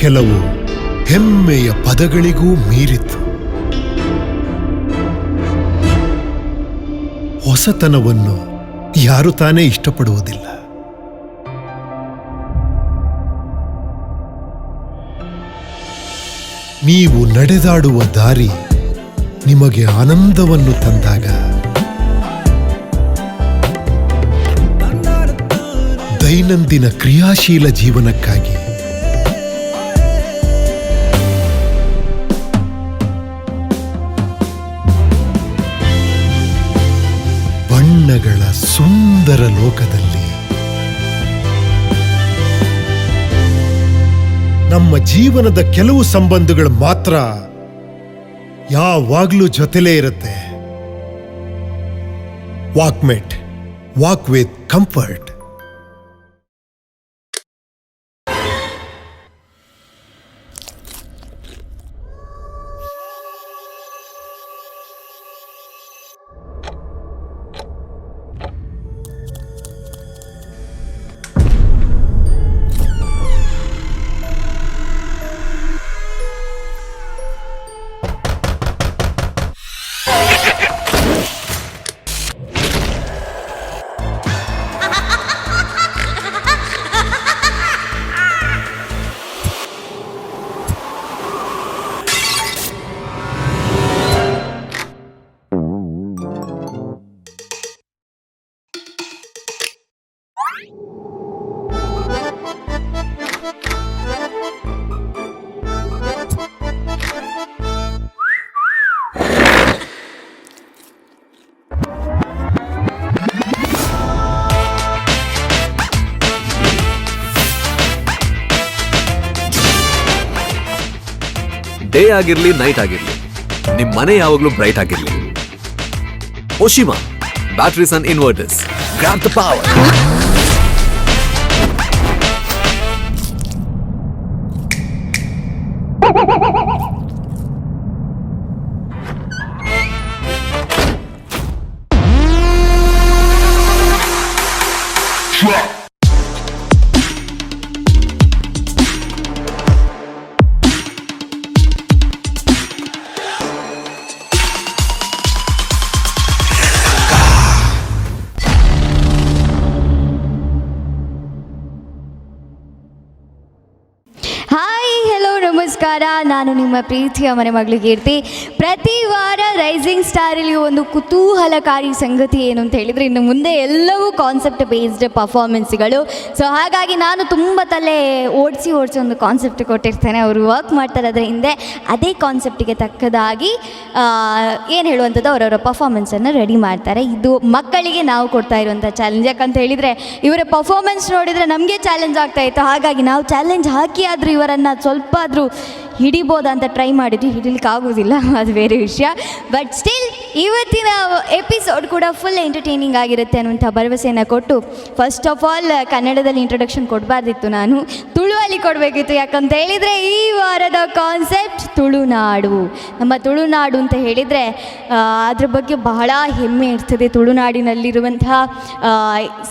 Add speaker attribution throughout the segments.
Speaker 1: ಕೆಲವು ಹೆಮ್ಮೆಯ ಪದಗಳಿಗೂ ಮೀರಿತ್ತು. ಹೊಸತನವನ್ನು ಯಾರು ತಾನೇ ಇಷ್ಟಪಡುವುದಿಲ್ಲ? ನೀವು ನಡೆದಾಡುವ ದಾರಿ ನಿಮಗೆ ಆನಂದವನ್ನು ತಂದಾಗ, ದೈನಂದಿನ ಕ್ರಿಯಾಶೀಲ ಜೀವನಕ್ಕಾಗಿ ಬಣ್ಣಗಳ ಸುಂದರ ಲೋಕದಲ್ಲಿ ನಮ್ಮ ಜೀವನದ ಕೆಲವು ಸಂಬಂಧಗಳು ಮಾತ್ರ ಯಾವಾಗ್ಲೂ ಜೊತೆಲೇ ಇರುತ್ತೆ. Walkmate, walk with comfort.
Speaker 2: Day ಆಗಿರ್ಲಿ, ನೈಟ್ ಆಗಿರ್ಲಿ, ನಿಮ್ ಮನೆ ಯಾವಾಗ್ಲೂ ಬ್ರೈಟ್ ಆಗಿರ್ಲಿ. Oshima batteries and inverters, grab the power.
Speaker 3: Hi, hello, ನಮಸ್ಕಾರ. ನಾನು ನಿಮ್ಮ ಪ್ರೀತಿಯ ಮನೆ ಮಗಳು ಕೀರ್ತಿ. ಪ್ರತಿ ವಾರ ರೈಸಿಂಗ್ ಸ್ಟಾರಲ್ಲಿ ಒಂದು ಕುತೂಹಲಕಾರಿ ಸಂಗತಿ ಏನು ಅಂತ ಹೇಳಿದರೆ, ಇನ್ನು ಮುಂದೆ ಎಲ್ಲವೂ ಕಾನ್ಸೆಪ್ಟ್ ಬೇಸ್ಡ್ ಪರ್ಫಾರ್ಮೆನ್ಸ್ಗಳು. ಸೊ ಹಾಗಾಗಿ ನಾನು ತುಂಬ ತಲೆ ಓಡಿಸಿ ಓಡಿಸಿ ಒಂದು ಕಾನ್ಸೆಪ್ಟ್ ಕೊಟ್ಟಿರ್ತೇನೆ. ಅವರು ವರ್ಕ್ ಮಾಡ್ತಾರೆ ಅದರ ಹಿಂದೆ. ಅದೇ ಕಾನ್ಸೆಪ್ಟಿಗೆ ತಕ್ಕದಾಗಿ ಏನು ಹೇಳುವಂಥದ್ದು, ಅವರವರ ಪರ್ಫಾರ್ಮೆನ್ಸನ್ನು ರೆಡಿ ಮಾಡ್ತಾರೆ. ಇದು ಮಕ್ಕಳಿಗೆ ನಾವು ಕೊಡ್ತಾ ಇರುವಂಥ ಚಾಲೆಂಜ್. ಯಾಕಂತ ಹೇಳಿದರೆ, ಇವರ ಪರ್ಫಾರ್ಮೆನ್ಸ್ ನೋಡಿದರೆ ನಮಗೆ ಚಾಲೆಂಜ್ ಆಗ್ತಾ ಇತ್ತು. ಹಾಗಾಗಿ ನಾವು ಚಾಲೆಂಜ್ ಹಾಕಿ ಆದರೂ ಇವರನ್ನು ಸ್ವಲ್ಪ ಆದರೂ ಹಿಡಿಬೋದಾ ಅಂತ ಟ್ರೈ ಮಾಡಿದ್ವಿ. ಹಿಡಿಲಿಕ್ಕೆ ಆಗೋದಿಲ್ಲ, ಅದು ಬೇರೆ ವಿಷಯ. ಬಟ್ ಸ್ಟಿಲ್ ಇವತ್ತಿನ ಎಪಿಸೋಡ್ ಕೂಡ ಫುಲ್ ಎಂಟರ್ಟೈನಿಂಗ್ ಆಗಿರುತ್ತೆ ಅನ್ನುವಂಥ ಭರವಸೆಯನ್ನು ಕೊಟ್ಟು, first of all ಕನ್ನಡದಲ್ಲಿ ಇಂಟ್ರೊಡಕ್ಷನ್ ಕೊಡಬಾರ್ದಿತ್ತು, ನಾನು ತುಳುವಲ್ಲಿ ಕೊಡಬೇಕಿತ್ತು. ಯಾಕಂತ ಹೇಳಿದರೆ, ಈ ವಾರದ ಕಾನ್ಸೆಪ್ಟ್ ತುಳುನಾಡು. ನಮ್ಮ ತುಳುನಾಡು ಅಂತ ಹೇಳಿದರೆ ಅದ್ರ ಬಗ್ಗೆ ಬಹಳ ಹೆಮ್ಮೆ ಇರ್ತದೆ. ತುಳುನಾಡಿನಲ್ಲಿರುವಂತಹ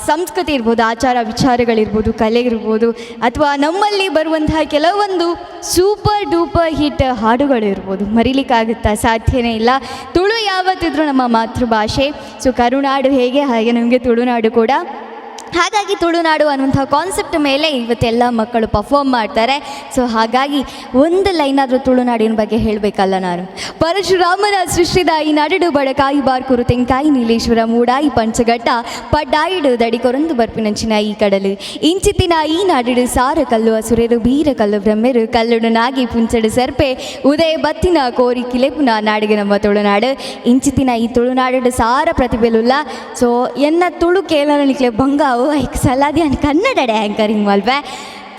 Speaker 3: ಸಂಸ್ಕೃತಿ ಇರ್ಬೋದು, ಆಚಾರ ವಿಚಾರಗಳಿರ್ಬೋದು, ಕಲೆ ಇರ್ಬೋದು, ಅಥವಾ ನಮ್ಮಲ್ಲಿ ಬರುವಂತಹ ಕೆಲವೊಂದು super duper hit ಹಾಡುಗಳು ಇರ್ಬೋದು, ಮರೀಲಿಕ್ಕಾಗುತ್ತಾ? ಸಾಧ್ಯನೇ ಇಲ್ಲ. ತುಳು ಯಾವತ್ತಿದ್ರೂ ನಮ್ಮ ಮಾತೃಭಾಷೆ. ಸೊ ಕರುನಾಡು ಹೇಗೆ, ಹಾಗೆ ನಮಗೆ ತುಳುನಾಡು ಕೂಡ. ಹಾಗಾಗಿ ತುಳುನಾಡು ಅನ್ನುವಂಥ ಕಾನ್ಸೆಪ್ಟ್ ಮೇಲೆ ಇವತ್ತೆಲ್ಲ ಮಕ್ಕಳು ಪರ್ಫಾರ್ಮ್ ಮಾಡ್ತಾರೆ. ಸೊ ಹಾಗಾಗಿ ಒಂದು ಲೈನ್ ಆದರೂ ತುಳುನಾಡಿನ ಬಗ್ಗೆ ಹೇಳಬೇಕಲ್ಲ ನಾನು. ಪರಶುರಾಮನ ಸೃಷ್ಟಿದ ಈ ನಡುಡು ಬಡಕಾಯಿ ಬಾರ್ಕೂರು ತೆಂಕಾಯಿ ನೀಲೇಶ್ವರ ಮೂಡಾಯಿ ಪಂಚಘಟ್ಟ ಪಡ್ಡಾಯಿಡು ದಡಿಕೊರಂದು ಬರ್ಪಿನಂಚಿನ ಈ ಕಡಲು ಇಂಚಿತಿನ ಈ ನಾಡಿಡು ಸಾರ ಕಲ್ಲು ಅಸುರೆರು ಬೀರ ಕಲ್ಲು ಬ್ರಹ್ಮೆರು ಕಲ್ಲುಡು ನಾಗಿ ಪುಂಚಡು ಸರ್ಪೆ ಉದಯ ಬತ್ತಿನ ಕೋರಿ ಕಿಲೆಪುನ ನಾಡಿಗೆ ನಮ್ಮ ತುಳುನಾಡು. ಇಂಚಿತಿನ ಈ ತುಳುನಾಡು ಸಾರ ಪ್ರತಿಭೆಲುಲ್ಲ. ಸೊ ಎನ್ನ ತುಳು ಕೇಳಲಿಕ್ಕೆ ಬಂಗಾವು ಐಕ್ ಸಲಾದಿ ಅನ್ ಕನ್ನಡ ಆ್ಯಂಕರಿಂಗ್ ಮಲ್ಪೆ.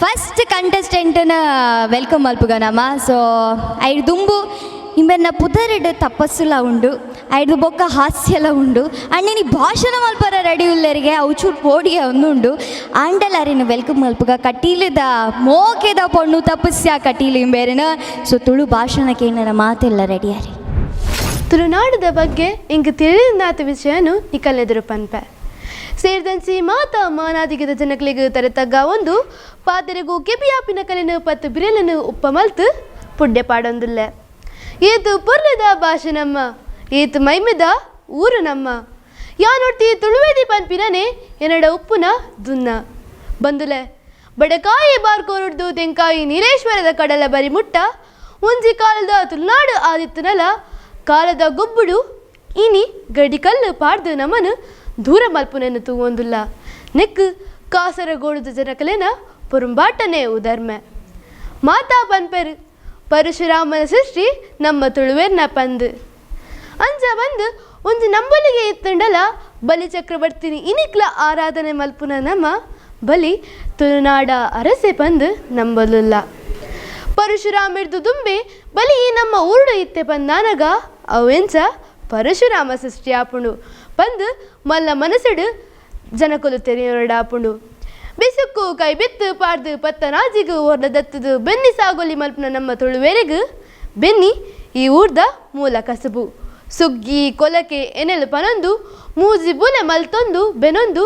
Speaker 3: ಫಸ್ಟ್ ಕಂಟೆಸ್ಟೆಂಟನ welcome ಮಲ್ಪುಗ ನಮ್ಮ. ಸೊ ಐದು ದುಂಬು ಇಂಬೆನ್ನ ಪುದರಿಡ್ ತಪಸ್ಸುಲ ಉಂಡು, ಐದು ಬೊಕ್ಕ ಹಾಸ್ಯಲ ಉಂಡು. ಅಂಡ್ ಭಾಷಣ ಮಲ್ಪರ ರೆಡಿ ಉಲ್ಲರಿಗೆ ಅವು ಚೂರು ಪೋಡಿಯ ಉಂಡು. ಆಂಡಲಾರಿನ welcome ಮಲ್ಪುಗ, ಕಟೀಲದ ಮೋಕೆದ ಪೊಣ್ಣು ತಪಸ್ಯ ಕಟೀಲು ಇಂಬೇರಿನ. ಸೊ ತುಳು ಭಾಷಣಕ್ಕೆ ಏನಾರ ಮಾತೆಲ್ಲ ರೆಡಿ ಆರಿ.
Speaker 4: ತುಳುನಾಡದ ಬಗ್ಗೆ ಇಂಕ್ ತಿಳಿದಾತ ವಿಷಯನು ನಿಕಲೆದುರು ಪನ್ಪೆ. ಸೇರಿದಂಚಿ ಮಾತ ಮಾನಾದಿಗದ ಜನಕ್ಲೆಗ್ ತರೆತಗ್ಗ ಒಂದು ಪಾತೆರೆಗು ಕೆಬಿಯಾಪಿನ ಕಲೆನು ಪತ್ತು ಬಿರಲನು ಉಪ್ಪ ಮಲ್ತು ಪುಡ್ಡೆ ಪಾಡೊಂದುಲ್ಲೆ. ಏತು ಪೊರ್ಲದ ಭಾಷೆ ನಮ್ಮ, ಏತು ಮೈಮೆದ ಊರು ನಮ್ಮ. ಯಾನೊಟ್ಟಿ ತುಳುವೇದಿ ಪನ್ಪಿನನೆ ಎನ್ನಡ ಉಪ್ಪುನ ದುನ್ನ ಬಂದುಲೆ. ಬಡಕಾಯಿ ಬಾರ್ಕೋರುಡ್ದು ತೆಂಕಾಯಿ ನೀಲೇಶ್ವರದ ಕಡಲ ಬರಿ ಮುಟ್ಟ ಒಂಜಿ ಕಾಲದ ತುಳುನಾಡು ಆದಿತ್ತನಲ ಕಾಲದ ಗೊಬ್ಬುಡು ಇನಿ ಗಡಿಕಲ್ಲು ಪಾಡ್ದು ನಮನು ದೂರ ಮಲ್ಪುನನ್ನು ತೂವೊಂದುಲ್ಲ. ನೆಕ್ ಕಾಸರಗೋಡುದ ಜನಕಲೆನ ಪೊರುಂಬಾಟನೆ ಉದರ್ಮೆ. ಮಾತಾ ಪನ್ಪೆರು ಪರಶುರಾಮನ ಸೃಷ್ಟಿ ನಮ್ಮ ತುಳುವೆರ್ನ ಪಂದು. ಅಂಚ ಬಂದು ಒಂಜಿ ನಂಬೊಲಿಗೆ ಇತ್ತುಂಡಲ ಬಲಿ ಚಕ್ರವರ್ತಿನಿ ಇನಿಕ್ಲ ಆರಾಧನೆ ಮಲ್ಪುನ ನಮ್ಮ ಬಲಿ ತುಳುನಾಡ ಅರಸೆ ಪಂದು ನಂಬಲುಲ್ಲ. ಪರಶುರಾಮಿರ್ದು ದುಂಬೆ ಬಲಿ ಈ ನಮ್ಮ ಊರುಡು ಇತ್ತೆ ಪಂದಾನಗ ಅವೆಂಚ ಪರಶುರಾಮ ಸೃಷ್ಟಿ ಆಪುಂಡು ಪಂದು ಮಲ್ಲ ಮನಸ್ಸುಡು ಜನಕುಲು ತೆರೆಯೊರಡಾಪುಂಡು. ಬಿಸುಕ್ಕು ಕೈ ಬಿತ್ತು ಪಾಡ್ದು ಪತ್ತನಾಜಿಗು ಒರ್ಲ ದತ್ತದು ಬೆನ್ನಿ ಸಾಗೋಲಿ ಮಲ್ಪುನ ನಮ್ಮ ತುಳುವೆರೆಗು ಬೆನ್ನಿ ಈ ಊರ್ದ ಮೂಲ ಕಸುಬು. ಸುಗ್ಗಿ ಕೊಲಕೆ ಎನೆಲು ಪನೊಂದು ಮೂಜಿ ಬುಲೆ ಮಲ್ತೊಂದು ಬೆನೊಂದು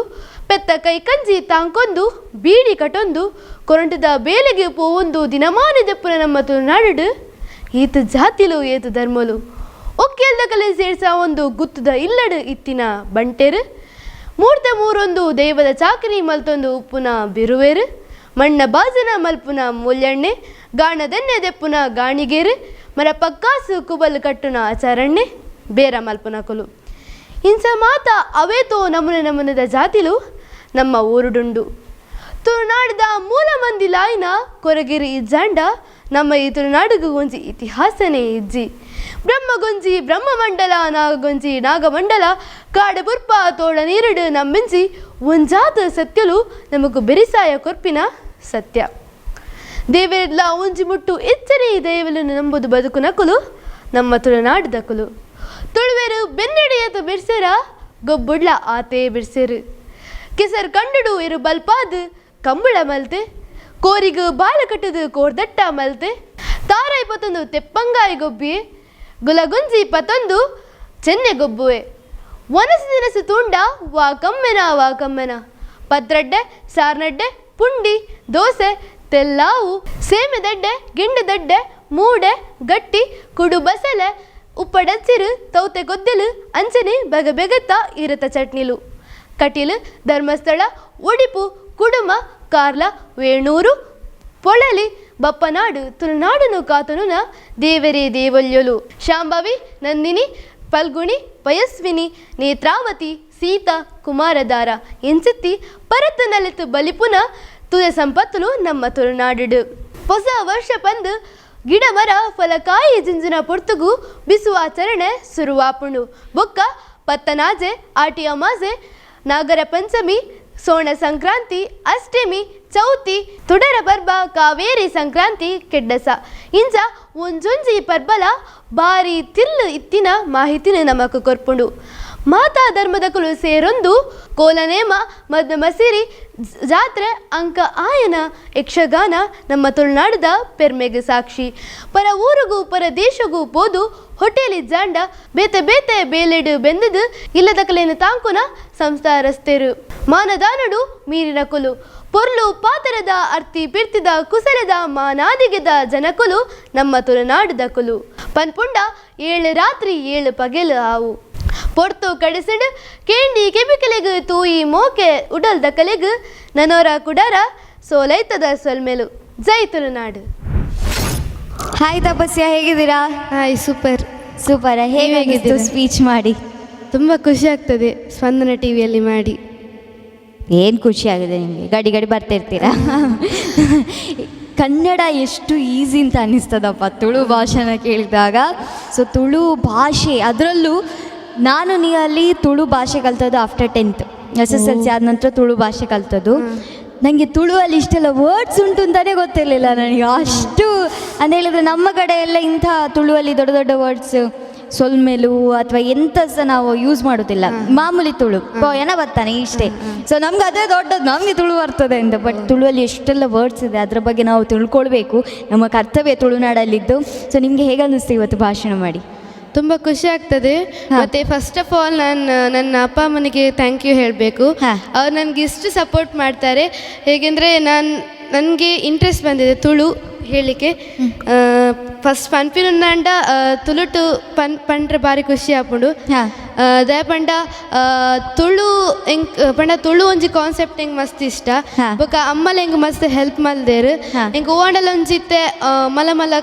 Speaker 4: ಪೆತ್ತ ಕೈ ಕಂಜಿ ತಾಂಕೊಂದು ಬೀಡಿ ಕಟೊಂದು ಕೊರಂಟದ ಬೇಲೆಗೆ ಪೋವೊಂದು ದಿನಮಾನ ದೆಪ್ಪುನ ನಮ್ಮ ತುಳುನಾಡು ಈತ ಜಾತಿಲು ಏತು ಧರ್ಮಲು ಒಕ್ಕೆಲ್ದ ಕಲೆ ಸೇರ್ಸ ಒಂದು ಗುತ್ತದ ಇಲ್ಲಡು ಇತ್ತಿನ ಬಂಟೆರು ಮೂರ್ತ ಮೂರೊಂದು ದೈವದ ಚಾಕರಿ ಮಲ್ತೊಂದು ಉಪ್ಪುನ ಬಿರುವೇರು ಮಣ್ಣ ಬಾಜನ ಮಲ್ಪುನ ಮೂಲ್ಯಣ್ಣೆ ಗಾಣದೆನ್ನೆ ದೆಪ್ಪುನ ಗಾಣಿಗೇರು ಮರ ಪಕ್ಕಾಸು ಕುಬಲ್ ಕಟ್ಟುನ ಆಚಾರಣ್ಣೆ ಬೇರ ಮಲ್ಪುನ ಕುಲು. ಇಂಚ ಮಾತ ಅವೇತೋ ನಮೂನೆ ನಮೂನೆದ ಜಾತಿಲು ನಮ್ಮ ಊರುಡುಂಡು. ತುಳುನಾಡದ ಮೂಲ ಮಂದಿ ಲಾಯಿನ ಕೊರಗಿರಿ ಇಜ್ಜಾಂಡ ನಮ್ಮ ಈ ತುಳುನಾಡಿಗೂ ಒಂಜಿ ಇತಿಹಾಸನೇ ಇಜ್ಜಿ. ಬ್ರಹ್ಮಗೊಂಜಿ ಬ್ರಹ್ಮಮಂಡಲ ನಾಗಗೊಂಜಿ ನಾಗಮಂಡಲ ಕಾಡಬುರ್ಪ ತೋಡ ನೀರುಡು ನಮ್ಮಿಂಜಿ ಒಂಜಾತ ಸತ್ಯಲು ನಮಗೂ ಬೆರಿಸಾಯ ಕೊರ್ಪಿನ ಸತ್ಯ. ದೇವರೆಲ್ಲ ಒಂಜಿ ಮುಟ್ಟು ಎಚ್ಚರಿ ದೈವಲನ್ನು ನಂಬುದು ಬದುಕು ನಕುಲು ನಮ್ಮ ತುಳುನಾಡದ ಕುಲು. ತುಳುವೆರು ಬೆನ್ನಡಿಯತ ಬಿರ್ಸೆರ ಗೊಬ್ಬುಡ್ಲ ಆತೇ ಬಿರ್ಸೆರು. ಕೆಸರು ಕಂಡುಡು ಇರು ಬಲ್ಪಾದು ಕಂಬಳ ಮಲ್ತೆ ಕೋರಿಗು ಬಾಲ ಕಟ್ಟದು ಕೋರ್ದಟ್ಟ ಮಲ್ತೆ ತಾರಾಯಿ ಪತ್ತೊಂದು ತೆಪ್ಪಂಗಾಯಿ ಗೊಬ್ಬಿಯೆ ಗುಲಗುಂಜಿ ಪತ್ತೊಂದು ಚೆನ್ನೆ ಗೊಬ್ಬುವೆ. ಒನಸು ದಿನಸು ತುಂಡ ವಾ ಕಮ್ಮೆನ ವಾ ಕಮ್ಮೆನ ಪತ್ರಡ್ಡೆ ಸಾರ್ನಡ್ಡೆ ಪುಂಡಿ ದೋಸೆ ತೆಲ್ಲಾವು ಸೇಮೆದಡ್ಡೆ ಗಿಂಡದಡ್ಡೆ ಮೂಡೆ ಗಟ್ಟಿ ಕುಡು ಬಸಲೆ ಉಪ್ಪಡಚ್ಚಿರು ತೌತೆ ಗೊದ್ದಲು ಅಂಚನೆ ಬಗೆ ಬೆಗತ್ತ ಇರತ ಚಟ್ನಿಲು. ಕಟೀಲು ಧರ್ಮಸ್ಥಳ ಒಡಿಪು ಕುಡುಮ ಕಾರ್ಲ ವೇಣೂರು ಪೊಳಲಿ ಬಪ್ಪನಾಡು ತುಳುನಾಡನು ಕಾತನುನ ದೇವರೇ ದೇವಲ್ಯೊಲು. ಶಾಂಭವಿ ನಂದಿನಿ ಪಲ್ಗುಣಿ ಪಯಸ್ವಿನಿ ನೇತ್ರಾವತಿ ಸೀತಾ ಕುಮಾರಧಾರ ಎಂಚಿತ್ತಿ ಪರತು ನಲಿತು ಬಲಿಪುನ ತುಯ ಸಂಪತ್ತುಲು ನಮ್ಮ ತುಳುನಾಡು. ಹೊಸ ವರ್ಷ ಪಂದು ಗಿಡ ಮರ ಫಲಕಾಯಿ ಜಿಂಜಿನ ಪೊರ್ತುಗು ಬಿಸು ಆಚರಣೆ ಸುರುವಾಪುಣು. ಬೊಕ್ಕ ಪತ್ತನಾಜೆ ಆಟಿ ಅಮಾಸೆ ನಾಗರ ಪಂಚಮಿ ಸೋಣ ಸಂಕ್ರಾಂತಿ ಅಷ್ಟಮಿ ಚೌತಿ ತುಡರ ಪರ್ಬ ಕಾವೇರಿ ಸಂಕ್ರಾಂತಿ ಕೆಡ್ಡಸ ಇಂಚ ಒಂಜೊಂಜಿ ಪರ್ಬಲ ಬಾರಿ ತಿರ್ಲು ಇತ್ತಿನ ಮಾಹಿತಿನ ನಮಕ್ ಕೊರ್ಪುಂಡು. ಮಾತಾ ಧರ್ಮದಕುಲು ಸೇರೊಂದು ಕೋಲನೇಮ ಮದ್ದ ಮಸಿರಿ ಜಾತ್ರೆ ಅಂಕ ಆಯನ ಯಕ್ಷಗಾನ ನಮ್ಮ ತುಳುನಾಡದ ಪೆರ್ಮೆಗೆ ಸಾಕ್ಷಿ. ಪರ ಊರಿಗೂ ಪರ ದೇಶಗೂ ಪೋದು ಹೋಟೆಲಿ ಜಾಂಡ ಬೇತೆ ಬೇತೆ ಬೇಲೆಡು ಬೆಂದದು ಇಲ್ಲದ ಕಲೆಯನ್ನು ತಾಂಕುನ ಸಂಸ್ಥಾ ರಸ್ತೆರು. ಮಾನದಾನಡು ಮೀರಿನ ಕುಲು ಪೊರ್ಲು ಪಾತರದ ಅರ್ತಿ ಪಿರ್ತಿದ ಕುಸಲದ ಮಾನಾದಿಗೆದ ಜನಕುಲು ನಮ್ಮ ತುಳುನಾಡದ ಕುಲು. ಪನ್ಪುಂಡ 7 ರಾತ್ರಿ 7 ಪಗೆಲು ಆವು ಪೊರ್ತು ಕಡಿಸಿಡು ಕೇಂಡಿ ಕೆಬಿಕಲೆಗು ತೂಯಿ ಮೋಕೆ ಉಡಲ್ದ ಕಲೆಗು ನನೋರ ಕುಡಾರ ಸೋಲೈತದ ಸೊಲ್ಮೆಲು. ಜೈ ತುಳುನಾಡು.
Speaker 3: ಹಾಯ್ ತಪಸ್ಯ, ಹೇಗಿದ್ದೀರಾ?
Speaker 5: Hi, super.
Speaker 3: Super. ಹೇಗೆ
Speaker 5: ಹೇಗಿದ್ದೀರಾ?
Speaker 3: ಸ್ಪೀಚ್ ಮಾಡಿ?
Speaker 5: ತುಂಬ ಖುಷಿ ಆಗ್ತದೆ ಸ್ಪಂದನ ಟಿ ವಿಯಲ್ಲಿ ಮಾಡಿ.
Speaker 3: ಏನು ಖುಷಿ ಆಗಿದೆ ನಿಮಗೆ? ಗಡಿ ಗಡಿ ಬರ್ತಿರ್ತೀರಾ? ಕನ್ನಡ ಎಷ್ಟು ಈಸಿ ಅಂತ ಅನ್ನಿಸ್ತದಪ್ಪ ತುಳು ಭಾಷೆನ ಕೇಳಿದಾಗ. ಸೊ ತುಳು ಭಾಷೆ, ಅದರಲ್ಲೂ ನಾನು ನಿಯರ್ಲಿ ತುಳು ಭಾಷೆ ಕಲ್ತದ್ದು after 10th SSLC ಆದ ನಂತರ ತುಳು ಭಾಷೆ ಕಲ್ತದ್ದು. ನನಗೆ ತುಳುವಲ್ಲಿ ಇಷ್ಟೆಲ್ಲ ವರ್ಡ್ಸ್ ಉಂಟು ಅಂತಲೇ ಗೊತ್ತಿರಲಿಲ್ಲ ನನಗೆ ಅಷ್ಟು. ಅಂತ ಹೇಳಿದರೆ ನಮ್ಮ ಕಡೆ ಎಲ್ಲ ಇಂಥ ತುಳುವಲ್ಲಿ ದೊಡ್ಡ ದೊಡ್ಡ ವರ್ಡ್ಸ್ ಸೊಲ್ಮೆಲು ಅಥವಾ ಎಂಥ ಸಹ ನಾವು ಯೂಸ್ ಮಾಡೋದಿಲ್ಲ. ಮಾಮೂಲಿ ತುಳು ಏನ ಬರ್ತಾನೆ ಇಷ್ಟೇ. ಸೊ ನಮ್ಗೆ ಅದೇ ದೊಡ್ಡದು, ನಮಗೆ ತುಳು ಬರ್ತದೆ ಅಂತ. ಬಟ್ ತುಳುವಲ್ಲಿ ಎಷ್ಟೆಲ್ಲ ವರ್ಡ್ಸ್ ಇದೆ, ಅದರ ಬಗ್ಗೆ ನಾವು ತಿಳ್ಕೊಳ್ಬೇಕು, ನಮ್ಮ ಕರ್ತವ್ಯ ತುಳುನಾಡಲ್ಲಿದ್ದು. ಸೊ ನಿಮಗೆ ಹೇಗೆ ಅನ್ನಿಸ್ತು ಇವತ್ತು ಭಾಷಣ ಮಾಡಿ?
Speaker 5: ತುಂಬ ಖುಷಿ ಆಗ್ತದೆ. ಮತ್ತೆ ಫಸ್ಟ್ ಆಫ್ ಆಲ್ ನಾನು ನನ್ನ ಅಪ್ಪ ಅಮ್ಮನಿಗೆ thank you ಹೇಳಬೇಕು. ಅವ್ರು ನನಗೆ ಇಷ್ಟು ಸಪೋರ್ಟ್ ಮಾಡ್ತಾರೆ. ಹೇಗೆಂದರೆ ನಾನು ನನಗೆ ಇಂಟ್ರೆಸ್ಟ್ ಬಂದಿದೆ ತುಳು ಹೇಳಲಿಕ್ಕೆ. ಫಸ್ಟ್ ಪನ್ಪಿನುಂಡ ತುಳುಟು ಪನ್ ಪಂಡ್ರೆ ಭಾರಿ ಖುಷಿ ಆಪುಂಡು. ದಯಪಂಡ ತುಳು ಎಂಕ್ ಪಂಡ ತುಳು ಒಂಜಿ ಕಾನ್ಸೆಪ್ಟ್ ಎಂಕ್ ಮಸ್ತ್ ಇಷ್ಟ. ಬೊಕ ಅಮ್ಮಲ ಎಂಕ್ ಮಸ್ತ್ ಹೆಲ್ಪ್ ಮಲ್ದೇರು. ಎಂಕ್ ಓಂಡಲ ಒಂಜಿತ್ತೆ ಮಲ ಮಲ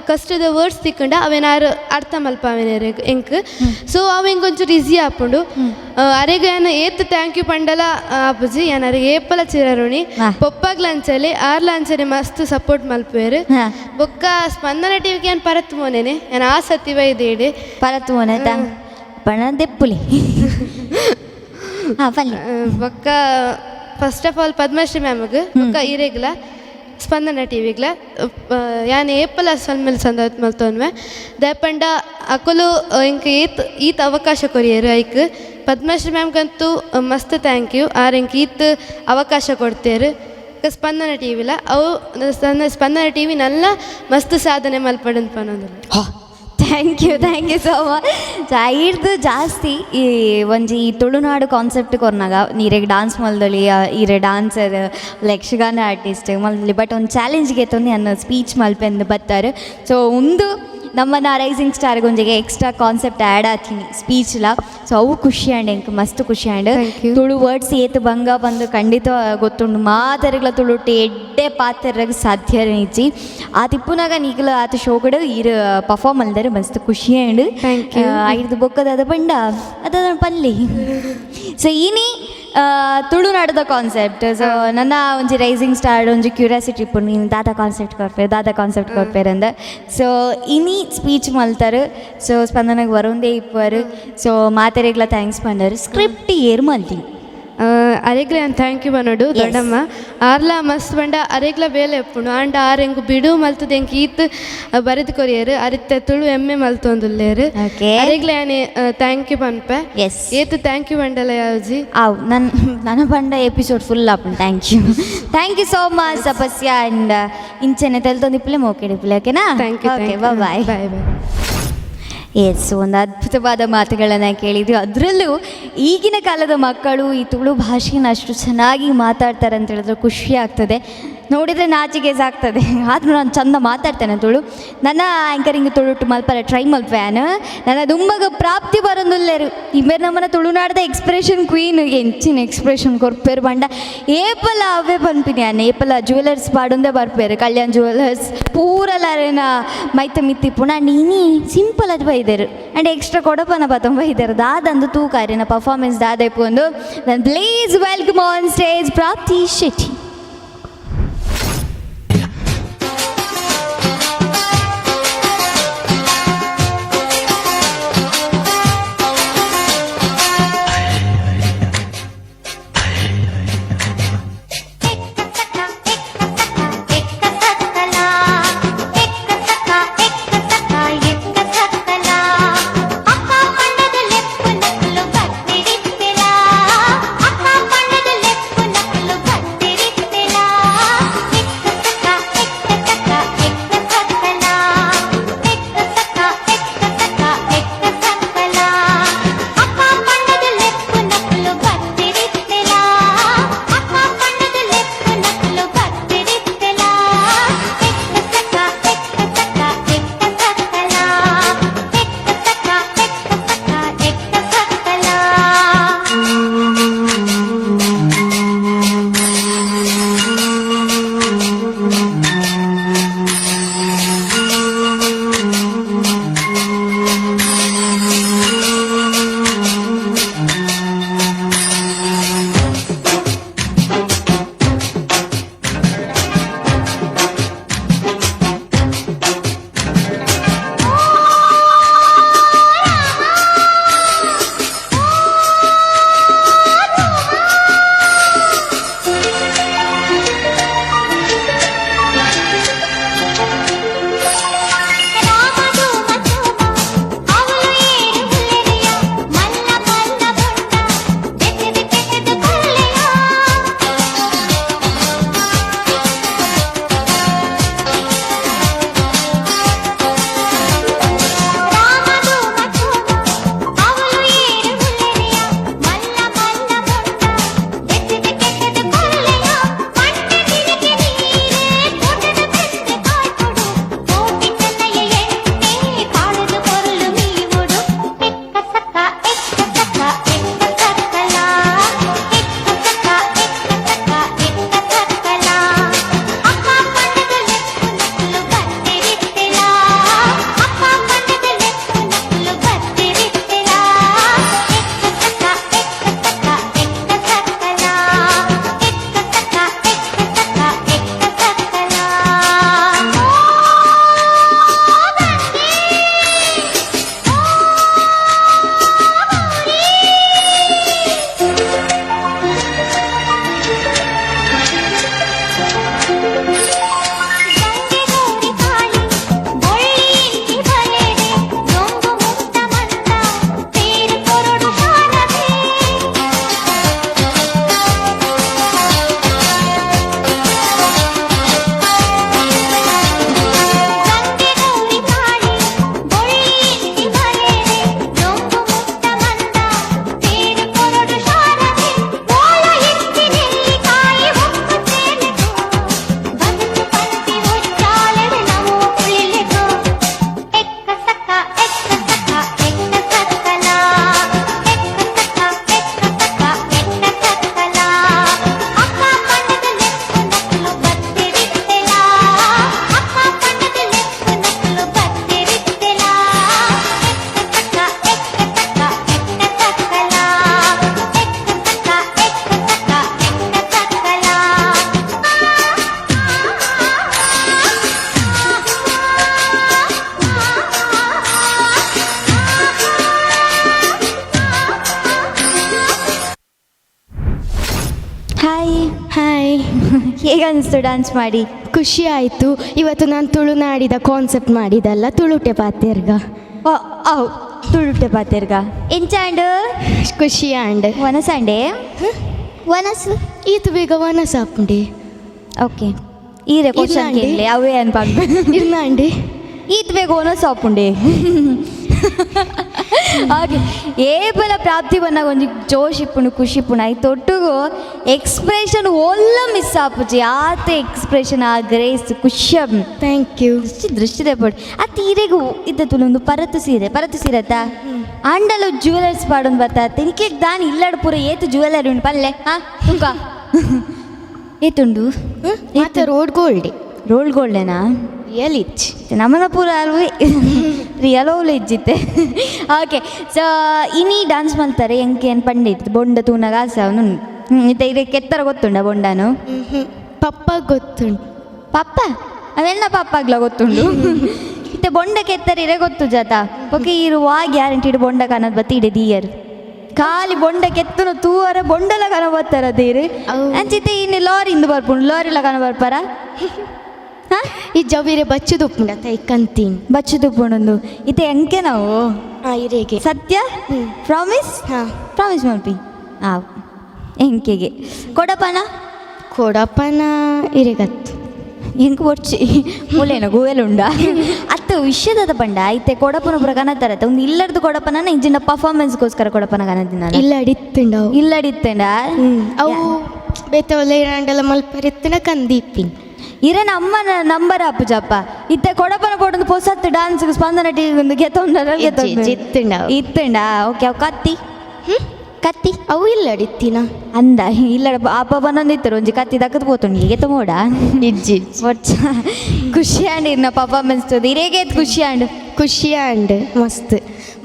Speaker 5: ಕಷ್ಟದ ವರ್ಡ್ಸ್ ತಿಕ್ಕಂಡ ಅವೇನಾರು ಅರ್ಥ ಮಲ್ಪಾವೇನೇರು ಎಂಕ್. ಸೊ ಅವು ಎಂಕ್ ಒಂಚೂರು ಈಸಿ ಆಪುಂಡು. ಅರೆಗ್ ಯಾನ್ ಏತ್ thank you ಪಂಡಲ ಆಪುಜಿ. ಯಾನ್ ಅರೆಗ್ ಏಪಲ ಚಿರರುಣಿ. ಪೊಪ್ಪಗ್ಲ ಅಂಚಲೆ ಆರ್ಲ ಅಂಚನೆ ಮಸ್ತ್ ಸಪೋರ್ಟ್ ಮಲ್ಪುವೆರ್. ಬೊಕ್ಕ ಸ್ಪಂದನ ಟಿವಿಗೆ ಯಾನ್ ಪರತ್ ಮೋನೇನೆ, ಯಾನ್ ಆ ಸತಿವ ಇದೇಡೆ.
Speaker 3: ಪರತ್ ಮೋನೆತ ಪಣ ದೆಪ್ಪುಲಿ ಹಾಂ ಪಲ್ಲಿ.
Speaker 5: ಬೊಕ್ಕ ಫಸ್ಟ್ ಆಫ್ ಆಲ್ ಪದ್ಮಶ್ರೀ ಮ್ಯಾಮ್ಗ್, ಬೊಕ್ಕ ಇರೆಗ್ಲ, ಸ್ಪಂದನ ಟಿವಿಗ್ಲ ಯಾನ್ ಏಪಲ ಸೊಲ್ಮೆಲ್ ಸಂದತ್ ಮಲ್ತೊನ್ವೆ. ದಯಪಂಡ ಅಕುಲು ಎಂಕ್ ಏತ್ ಈತ್ ಅವಕಾಶ ಕೊರಿಯೆರ್. ಐಕ್ ಪದ್ಮಶ್ರೀ ಮ್ಯಾಮ್ಗಂತೂ ಮಸ್ತ್ thank you. R ಎಂಕ್ ಈತ್ ಅವಕಾಶ ಕೊಡ್ತೇರು. ಬೊಕ್ಕ ಸ್ಪಂದನ ಟಿವಿಲ ಅವು ಸ್ಪಂದನ ಟಿವಿ ನಲ್ಲ ಮಸ್ತ್ ಸಾಧನೆ ಮಲ್ಪಡಂತ ಪನೊಂದುಲ್ಲೆ.
Speaker 3: Thank you, thank you so much. ಐರ್ದು ಜಾಸ್ತಿ ಈ ಒಂಜಿ ಈ ತುಳುನಾಡು ಕಾನ್ಸೆಪ್ಟ್ ಕೊರ್ನಾಗ ನೀರೆಗ್ ಡಾನ್ಸ್ ಮಲ್ದೊಲಿ, ಈರೆ ಡಾನ್ಸರ್, ಯಕ್ಷಗಾನ ಆರ್ಟಿಸ್ಟ್ ಮಲ್ದೊಲಿ. ಬಟ್ ಒಂದು ಚಾಲೆಂಜ್ಗೆ ಎತ್ತೊಂದು ಅನ್ನ ಸ್ಪೀಚ್ ಮಲ್ಪೆಂದು ಬತ್ತಾರೆ. ಸೊ ಒಂದು ನಮ್ಮನ್ನ ರೈಸಿಂಗ್ ಸ್ಟಾರ್ಗೆ ಒಂಜಿಗೆ ಎಕ್ಸ್ಟ್ರಾ ಕಾನ್ಸೆಪ್ಟ್ ಆ್ಯಡ್ ಆತೀನಿ ಸ್ಪೀಚ್ಲ. ಸೊ ಅವು ಖುಷಿ ಆಂಡ್, ಎಂಕ್ ಮಸ್ತ್ ಖುಷಿ and.
Speaker 5: Thank you.
Speaker 3: Tulu words ಏತ್ ಬಂಗ ಬಂದು ಖಂಡಿತ ಗೊತ್ತುಂಡು. ಮಾತೆರೆಗ್ಲ ತುಳುಟ್ಟು ಎಡ್ಡೆ ಪಾತೆರಗ್ ಸಾಧ್ಯ ಇಜ್ಜಿ. ಆ ತಿಪ್ಪುನಾಗ ನೀಗಲ ಆತ ಶೋಗಡು ಈರ್ ಪರ್ಫಾರ್ಮ್ ಮಲ್ದರೆ ಮಸ್ತ್ ಖುಷಿ and.
Speaker 5: Thank you.
Speaker 3: ಐರ್ದು ಬೊಕ್ಕದ ಅದ ಪಂಡ ಅದ ಪಲ್ಲಿ. ಸೊ ಇನಿ ತುಳುನಾಡದ ಕಾನ್ಸೆಪ್ಟ್. ಸೊ ನನ್ನ ಒಂಜಿ ರೈಸಿಂಗ್ ಸ್ಟಾರ್ ಒಂಜಿ ಕ್ಯೂರಿಯಾಸಿಟಿ ಇಪ್ಪುಂಡು, ನೀನು ದಾದ ಕಾನ್ಸೆಪ್ಟ್ ಕೊರ್ಪೇರು, ದಾದ ಕಾನ್ಸೆಪ್ಟ್ ಕೊರ್ಪೇರು ಅಂದ. ಸೊ ಇನಿ ಸ್ಪೀಚ್ ಮಲ್ತಾರು. ಸೊ ಸ್ಪಂದನಗೆ ಬರೋಂದೇ ಇಪ್ಪರು. ಸೊ ಮಾತೆರೆಗ್ಲ thanks ಪಂಡರು. ಸ್ಕ್ರಿಪ್ಟ್ ಏರ್ ಮಲ್ತಿ?
Speaker 5: ಅರೆಗ್ಲ ಯಾನ್ thank you ಪನೊಡು. ದೊಡ್ಡಮ್ಮ ಆರ್ಲ ಮಸ್ತ್ ಪಂಡ ಅರೆಗ್ಲ ಬೇಲೆ ಉಪ್ಪುಂಡು. ಆಂಡ ಆರ್ ಎಂಕ್ ಬಿಡು ಮಲ್ತದ ಎಂಕ್ ಈತ್ ಬರೆದು ಕೊರಿಯರು. ಅರಿತ್ತ ತುಳು ಎಮ್ಮೆ ಮಲ್ತೊಂದುಲ್ಲೇರು. ಅರೆಗ್ಲ ಯಾನ್ thank you ಪನ್ಪೆ. ಏತ್ thank you ಪಂಡಲ ಯಾವ್ಜಿ.
Speaker 3: ಆವ್ ನನ್ನ ನನ್ನ ಬಂಡ ಎಪಿಸೋಡ್ ಫುಲ್ ಆಪುಂಡು. Thank you, thank you so much Tapasya. And ಇಂಚೆನೆ ತೆಲ್ತೊಂದು ಇಪ್ಪುಲೆ, ಮೋಕೆಡ್ ಇಪ್ಪುಲೆ, ಓಕೆನಾ?
Speaker 5: Thank you.
Speaker 3: Okay, bye.
Speaker 5: Bye bye.
Speaker 3: S, ಒಂದು ಅದ್ಭುತವಾದ ಮಾತುಗಳನ್ನು ಕೇಳಿದ್ವಿ. ಅದರಲ್ಲೂ ಈಗಿನ ಕಾಲದ ಮಕ್ಕಳು ಈ ತುಳು ಭಾಷೆನ ಅಷ್ಟು ಚೆನ್ನಾಗಿ ಮಾತಾಡ್ತಾರೆ ಅಂತ ಹೇಳಿದ್ರೆ ಖುಷಿ ಆಗ್ತದೆ. ನೋಡಿದರೆ ನಾಚಿಕೆ ಸಾಕ್ತದೆ. ಆದರೂ ನಾನು ಚಂದ ಮಾತಾಡ್ತೇನೆ ತುಳು. ನನ್ನ ಆ್ಯಂಕರಿಂಗ್ ತುಳುಟು ಮಲ್ಪರ ಟ್ರೈ ಮಲ್ಪ್ಯಾನ್. ನನ್ನ ದುಂಬಗ ಪ್ರಾಪ್ತಿ ಬರೋದುಲ್ಲೇರು. ಇಬೇರ್ ನಮ್ಮನ ತುಳುನಾಡದ ಎಕ್ಸ್ಪ್ರೆಷನ್ ಕ್ವೀನ್. ಎಂಚಿನ ಎಕ್ಸ್ಪ್ರೆಷನ್ ಕೊರ್ಪೇರು ಬಂಡ ಏಪಲ ಅವೇ ಪನ್ಪಿನಿ ಅನ್ನ. ಏಪಲ ಜ್ಯುವೆಲರ್ಸ್ ಪಾಡೊಂದೇ ಬರ್ಪೇರು. ಕಲ್ಯಾಣ್ ಜ್ಯುವೆಲರ್ಸ್ ಪೂರಲಾರೇನ ಮೈತ ಮಿತ್ತಿಪ್ಪುನ. ಅಂಡ್ ಇನಿ ಸಿಂಪಲ್ ಅದು ಬೈದೇರು ಆ್ಯಂಡ್ ಎಕ್ಸ್ಟ್ರಾ ಕೊಡಪನ ಪತೊಂಬ ಬೈದೇರು. ದಾದಂದು ತೂಕಾರಿನ ಪರ್ಫಾರ್ಮೆನ್ಸ್ ದಾದೈಪು ಒಂದು. Then please welcome on stage Prapti Shetty. ಅನಿಸ್ತು ಡಾನ್ಸ್ ಮಾಡಿ?
Speaker 6: ಖುಷಿ ಆಯಿತು. ಇವತ್ತು ನಾನು ತುಳುನಾಡಿದ ಕಾನ್ಸೆಪ್ಟ್ ಮಾಡಿದಲ್ಲ, ತುಳುಟೆ ಪಾತೆರ್ಗ.
Speaker 3: ಓ ಅವು ತುಳುಟೆ ಪಾತೆರ್ಗ. ಎಂಚಾಂಡ್?
Speaker 6: ಖುಷಿ ಆಂಡ್.
Speaker 3: ವನಸಾಂಡೆ ವನಸು?
Speaker 6: ಈತು ಬೇಗ ವನಸ ಆಪುಂಡೆ.
Speaker 3: ಓಕೆ, ಈರೆ ಕ್ವಶನ್
Speaker 6: ಇರ್ನಾಂಡಿ.
Speaker 3: ಕೇಳಲಿ ಅವೇ ಅನ್ಪಾಗ್.
Speaker 6: ಇರ್ನಾಂಡಿ.
Speaker 3: ಈತ್ ಬೇಗ ಒನಸ್ ಆಪುಂಡೆ. ಓಕೆ, ಏಪಲ ಪ್ರಾಪ್ತಿ ಬಂದಾಗ ಒಂಜಿ ಜೋಶ್ ಇಪ್ಪುಂಡು, ಖುಷಿ ಇಪ್ಪುಂಡು. ಐತ ಒಟ್ಟುಗು ಎಕ್ಸ್ಪ್ರೆಷನ್ ಒಲ್ಲ ಮಿಸ್ ಆಪುಜಿ. ಆತ ಎಕ್ಸ್ಪ್ರೆಷನ್, ಆ ಗ್ರೇಸ್, ಖುಷಿ.
Speaker 6: Thank you.
Speaker 3: ದೃಷ್ಟಿ ದೃಷ್ಟಿ ಪಡ್ ಆ ತೀರೆಗು ಇದ್ದ ತುಲೊಂದು ಪರತು ಸೀರೆ, ಪರತು ಸೀರೆ ಅತ್ತ ಅಂಡಲು ಜ್ಯುವೆಲರ್ಸ್ ಪಾಡೊಂದು ಬರ್ತಾ ನಿಕ್ಕೆ ದಾನಿ ಇಲ್ಲಡ್ ಪೂರ ಏತು ಜ್ಯುವೆಲರಿ ಉಂಡು ಪಲ್ಲೆ. ಹಾ, ತುಕ ಏತುಂಡು?
Speaker 6: ಮಾತ road gold.
Speaker 3: Roll ಗೋಲ್ಡೇನಾ?
Speaker 6: Real ಇಚ್.
Speaker 3: ನಮ್ಮನ ಪೂರ ಅಲ್ವಿ ರಿಯಲ್ ಓಲ್ ಇಜ್ಜಿತ್ತೆ. ಓಕೆ, ಸೊ ಇನಿ ಡಾನ್ಸ್ ಮಾಡ್ತಾರೆ ಎಂಕೆ ಏನು ಪಂಡಿತ್ ಬೊಂಡ ತೂನಾಗ ಆಸೆ ಅವನು. ಇತ್ತೆ ಇರೆ ಕೆತ್ತರ ಗೊತ್ತುಂಡ ಬೊಂಡನು?
Speaker 6: ಪಪ್ಪ ಗೊತ್ತುಂಟು.
Speaker 3: ಪಪ್ಪ ಅವೆಲ್ಲ ಪಪ್ಪಾಗ್ಲ ಗೊತ್ತುಂಡು. ಇತ್ತೆ ಬೊಂಡ ಕೆತ್ತರಿರೆ ಗೊತ್ತು ಜಾತ. ಓಕೆ, ಇರು ವಾ ಗ್ಯಾರಂಟಿಡ್ ಬೊಂಡ ಕಾಣದ್ ಬತ್ತಿ ಇಡೆ ದೀಯರ್ ಖಾಲಿ ಬೊಂಡ ಕೆತ್ತನು ತೂವರ ಬೊಂಡಲ ಕನ ಬತ್ತಾರ ತೀರು.
Speaker 6: ಅವು.
Speaker 3: ಅಂಚಿತ್ತೆ ಇನ್ನು ಲಾರಿ ಇಂದು ಬರ್ಪುಂಡು, ಲಾರಿಲ ಕನ ಬರ್ಪಾರ? ಹಾ.
Speaker 6: ಈ ಜವಿರೆ ಬಚ್ಚುದುಪ್ಪುಂಡ ತೈಕಂತೀನಿ.
Speaker 3: ಬಚ್ಚು ತುಪ್ಪುಂಡು. ಇತ್ತೆ ಎಂಕೆ ನಾವು?
Speaker 6: ಹಾಂ, ಇರೆಗೆ.
Speaker 3: ಸತ್ಯ? ಪ್ರಾಮಿಸ್?
Speaker 6: ಹಾಂ.
Speaker 3: ಪ್ರಾಮಿಸ್ ಮಲ್ಪಿ. ಆ ಎಂಕೆಗೆ ಕೊಡಪನ?
Speaker 6: ಕೊಡಪ್ಪನ ಇರೆಗತ್ತು.
Speaker 3: ಎಂಕ್ ಬೊರ್ಚಿ ಮುಲೇನ ಗುವೆಲ್ ಉಂಡ ಅತ್ತ ವಿಷಯದ ಪಂಡ. ಐತೆ ಕೊಡಪನ ಪುರ ಕನತಾರತ್ತ ಒಂದು ಇಲ್ಲರ್ದು ಕೊಡಪನ ಇಂಚಿನ ಪರ್ಫಾರ್ಮೆನ್ಸ್ಗೋಸ್ಕರ ಕೊಡಪನ ಕನದಿನ?
Speaker 6: ಇಲ್ಲ, ಅಡಿತ್ತುಂಡವು.
Speaker 3: ಇಲ್ಲಡಿತ್ತೇನ?
Speaker 6: ಅವು ಬೇತೆ ಒಲ್ಲ ಇರಾಂಡಲ ಮಲ್ಪರಿತ್ತುಂಡ ಕಂದೀಪಿನ್.
Speaker 3: ಇರನ ಅಮ್ಮನ ನಂಬರ್ ಆಪುಜಪ್ಪ. ಇತ್ತೆ ಕೊಡಪನ ಪೋಡೊಂದು ಪೊಸತ್ತು ಡಾನ್ಸ್ ಸ್ಪಂದನ ಟಿವಿ ಒಂದು ಗೆತ್ತೊಂಡ.
Speaker 6: ಇಜ್ಜಿ, ಇಜ್ಜಿ, ಇತ್ತುಂಡ ಅವು.
Speaker 3: ಇತ್ತುಂಡ. ಓಕೆ, ಅವು ಕತ್ತಿ ಕತ್ತಿ?
Speaker 6: ಅವು ಇಲ್ಲ ಅಡಿತ್ತಿನ.
Speaker 3: ಅಂದ ಇಲ್ಲ, ಅಪ್ಪ ಬಂದೊಂದಿತ್ತರು ಒಂಜಿ ಕತ್ತಿ ದಕ್ಕದ್ ಪೋತುಂಡು ಹೀಗೆ ತಮೋಡ.
Speaker 6: ಇಜ್ಜಿ.
Speaker 3: ಬೊಚ್ಚ ಖುಷಿ ಆಂಡ್ ಇರ್ನ ಪರ್ಫಾರ್ಮೆನ್ಸ್ ತೋದು ಇರೇಗೆ ಖುಷಿ ಆಂಡ್?
Speaker 6: ಖುಷಿ ಆಂಡ್ ಮಸ್ತ್.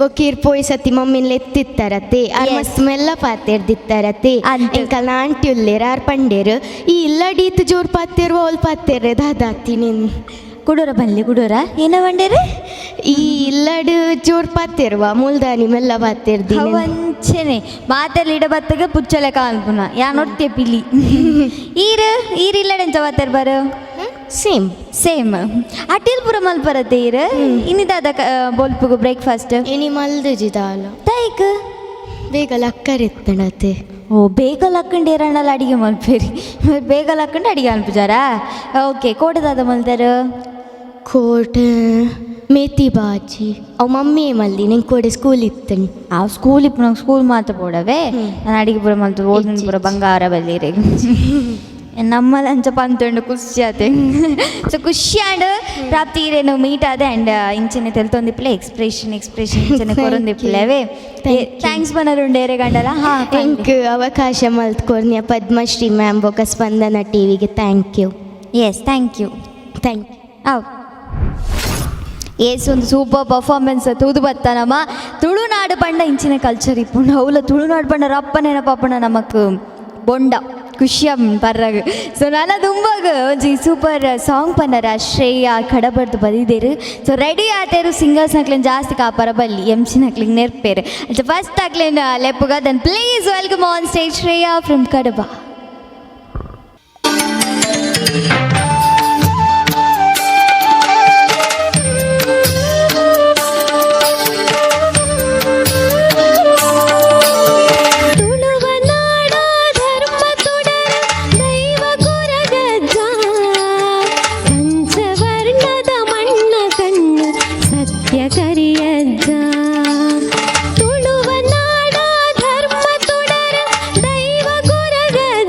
Speaker 6: ಬೊಕೀರ್ ಪೋಯ್ ಸತಿ ಮಮ್ಮಿನ್ ಎತ್ತಿತ್ತಾರತೆ ಆರ್. ಮಸ್ತ್ ಮೆಲ್ಲ ಪಾತೆರ್ದಿತ್ತಾರತೆ.
Speaker 3: ಅಂತ್.
Speaker 6: ಎಂಕಲ್ನ ಆಂಟಿ ಉಲ್ಲೇರ್, ಆರ್ ಪಂಡೇರು ಈ ಇಲ್ಲ ಡೀತ್ ಜೋರ್ ಪಾತೇರು ಅವಳು ಪಾತೇರೆ ದಾದಾತಿ ನಿನ್.
Speaker 3: ಕುಡೋರ ಬನ್ಲಿ ಕುಡೋರ ಏನ ಬಂಡೇರು?
Speaker 6: ಈ ಇಲ್ಲಡ್ ಜೋರ್ ಪಾತೇರುವ ಮುಲ್ದಾನಿ ಮೆಲ್ಲ ಪಾತೇರ್ದಿ.
Speaker 3: ಅವಂಚೆನೆ ಮಾತೆಲ್ಲ ಇಡ ಬತ್ತಗ ಪುಚ್ಚಲೆ ಕಾಲ್ಪುನ ಯಾ ನೋಡ್ತೀಯ ಪಿಲಿ. ಈರ್ ಈರ್ ಇಲ್ಲಡೆಂಚ ಬಾತೇರ್ ಬಾರು?
Speaker 6: ಸೇಮ್.
Speaker 3: ಸೇಮ್. ಅಟಿಲ್ ಪುರ ಮಲ್ಪರತೆ ಈರ್ ಇನ್ನಿದಾದ ಬೊಲ್ಪುಗು ಬ್ರೇಕ್ಫಾಸ್ಟ್?
Speaker 6: ಇನಿ ಮಲ್ದುಜಿದಾಲ.
Speaker 3: ತೈಕ್?
Speaker 6: ಬೇಗ ಲಕ್ಕರೆತ್ತಣತೆ.
Speaker 3: ಓ, ಬೇಗ ಲಕ್ಕಂಡು ಏರಣ್ಣಲ್ಲ ಅಡಿಗೆ ಮಲ್ಪೇರಿ. ಬೇಗ ಲಕ್ಕಂಡು ಅಡಿಗೆ ಅನ್ಪುಜಾರಾ? ಓಕೆ, ಕೋಟದಾದ ಮಲ್ತಾರು?
Speaker 6: ಕೋಟೆ ಮೇತಿ ಬಾಜಿ ಅವು ಮಮ್ಮಿ ಮಲ್ದಿ. ನಿಂಗೆ ಕೋಡೆ ಸ್ಕೂಲ್ ಇತ್ತಣಿ.
Speaker 3: ಆ ಸ್ಕೂಲ್ ಇಪ್ಪು ನಂಗೆ ಸ್ಕೂಲ್ ಮಾತ್ರ ಪೋಡವೆ. ನಾನು ಅಡಿಗೆ ಪೂರ ಮಲ್ತು ಓದುನ ಪೂರ ಬಂಗಾರ ಬಲ್ಲಿರೆ ನಮ್ಮ ಲಂಚ ಪಂತುಂಡು. ಖುಷಿ ಆತೆ. ಸೊ ಖುಷಿ ಆಂಡ್ ಪ್ರಾಪ್ತಿ ಇರೇನು ಮೀಟ್ ಆದೆ ಆ್ಯಂಡ್ ಇಂಚನೆ ತೆಲ್ತೊಂದಿಪ್ಪಲೆ ಎಕ್ಸ್ಪ್ರೆಷನ್ ಎಕ್ಸ್ಪ್ರೆಷನ್ ಇಂಚನೆ ಕೊರೊಂದಿಪ್ಪಲೆವೆ.
Speaker 6: Thank you.
Speaker 3: Thanks ಬನ್ನರುಂಡು ಏರೆ ಗಂಡಲ. ಹಾಂ.
Speaker 6: ಎಂಕ್ ಅವಕಾಶ ಮಲ್ತ್ಕೊರ್ನಿಯ ಪದ್ಮಶ್ರೀ ಮ್ಯಾಮ್ ಬೊಕ ಸ್ಪಂದನ ಟಿವಿಗೆ thank you.
Speaker 3: Yes, thank you.
Speaker 6: Thank you.
Speaker 3: ಅವ್ ಏಸ್ ಒಂದು ಸೂಪರ್ ಪರ್ಫಾರ್ಮೆನ್ಸ್ ತೂದು ಬತ್ತ. ನಮ್ಮ ತುಳುನಾಡು ಪಂಡ ಇಂಚಿನ ಕಲ್ಚರ್ ಇಪ್ಪುಂಡು. ಅವ್ಲ ತುಳುನಾಡು ಪಂಡ ರಪ್ಪ ನೆನಪಾಪುಂಡ ನಮಕ್ ಬೊಂಡ ಖುಷಿಯ ಪರ್ರಾಗ. ಸೊ ನನ್ನ ದುಂಬಾಗ ಒಂಜಿ ಸೂಪರ್ ಸಾಂಗ್ ಪನ್ನರ ಶ್ರೇಯ ಕಡಬರ್ದು ಬದಿದೇರು. ಸೊ ರೆಡಿ ಆತೇರು. ಸಿಂಗರ್ಸ್ ನಕ್ಲೇನ್ ಜಾಸ್ತಿ ಕಾಪಾರ ಬಲ್ಲಿ ಎಮ್ ಸಿ ನಕ್ಲಿಗೆ ನೆರ್ಪೇರು. ಫಸ್ಟ್ ಅಕ್ಲೇನ್ ಲೆಪ್ಪುಗ. Then please welcome on stage Shreya from Kadaba.
Speaker 7: ತುಳುವನಾಡ ಧರ್ಮ ತೊಡರ ದೈವ ಕೊರಗಜ್ಜ, ಪಂಚವರ್ಣದ ಮಣ್ಣ ಕಣ್ಣು ಸತ್ಯ ಕರಿಯಜ್ಜ. ತುಳುವನಾಡ ಧರ್ಮ ತೊಡರ ದೈವ ಕೊರಗಜ್ಜ.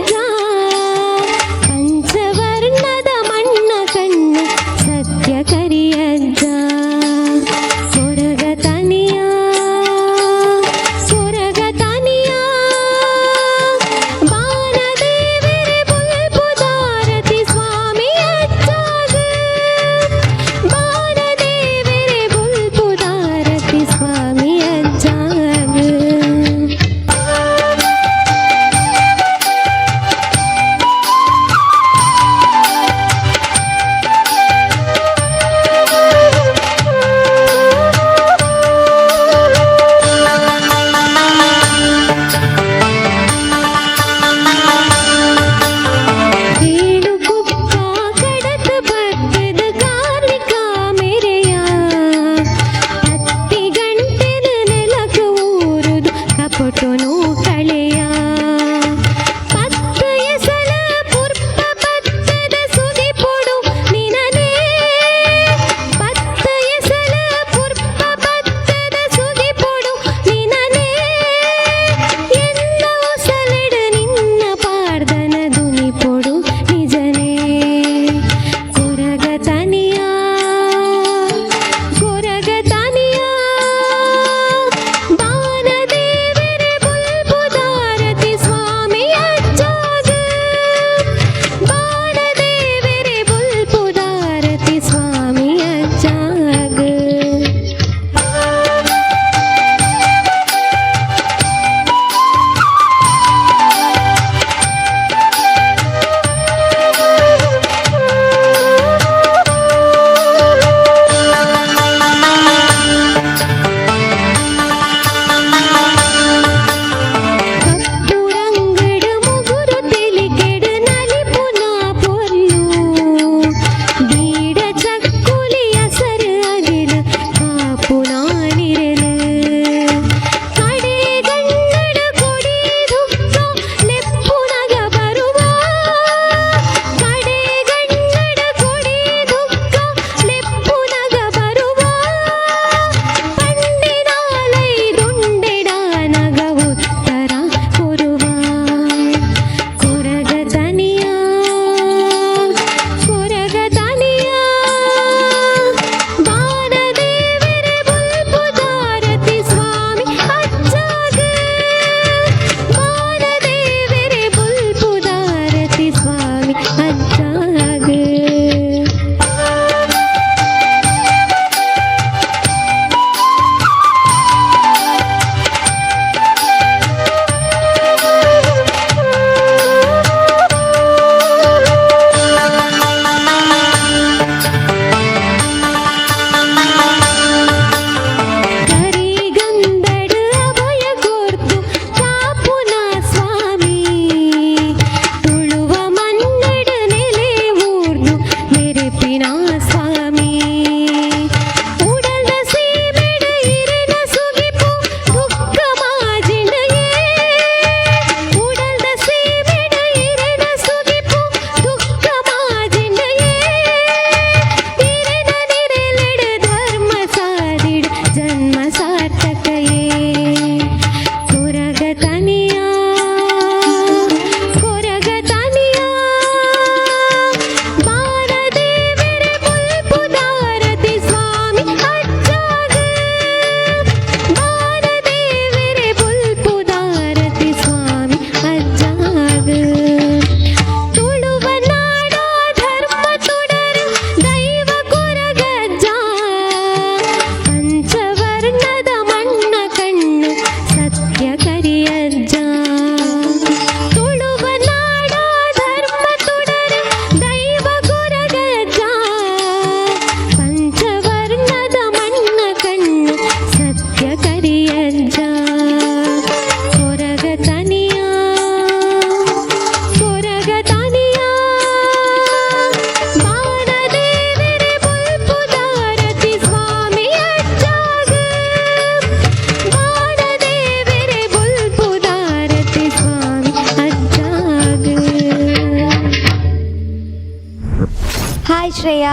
Speaker 3: ಹಾಯ್ ಶ್ರೇಯಾ.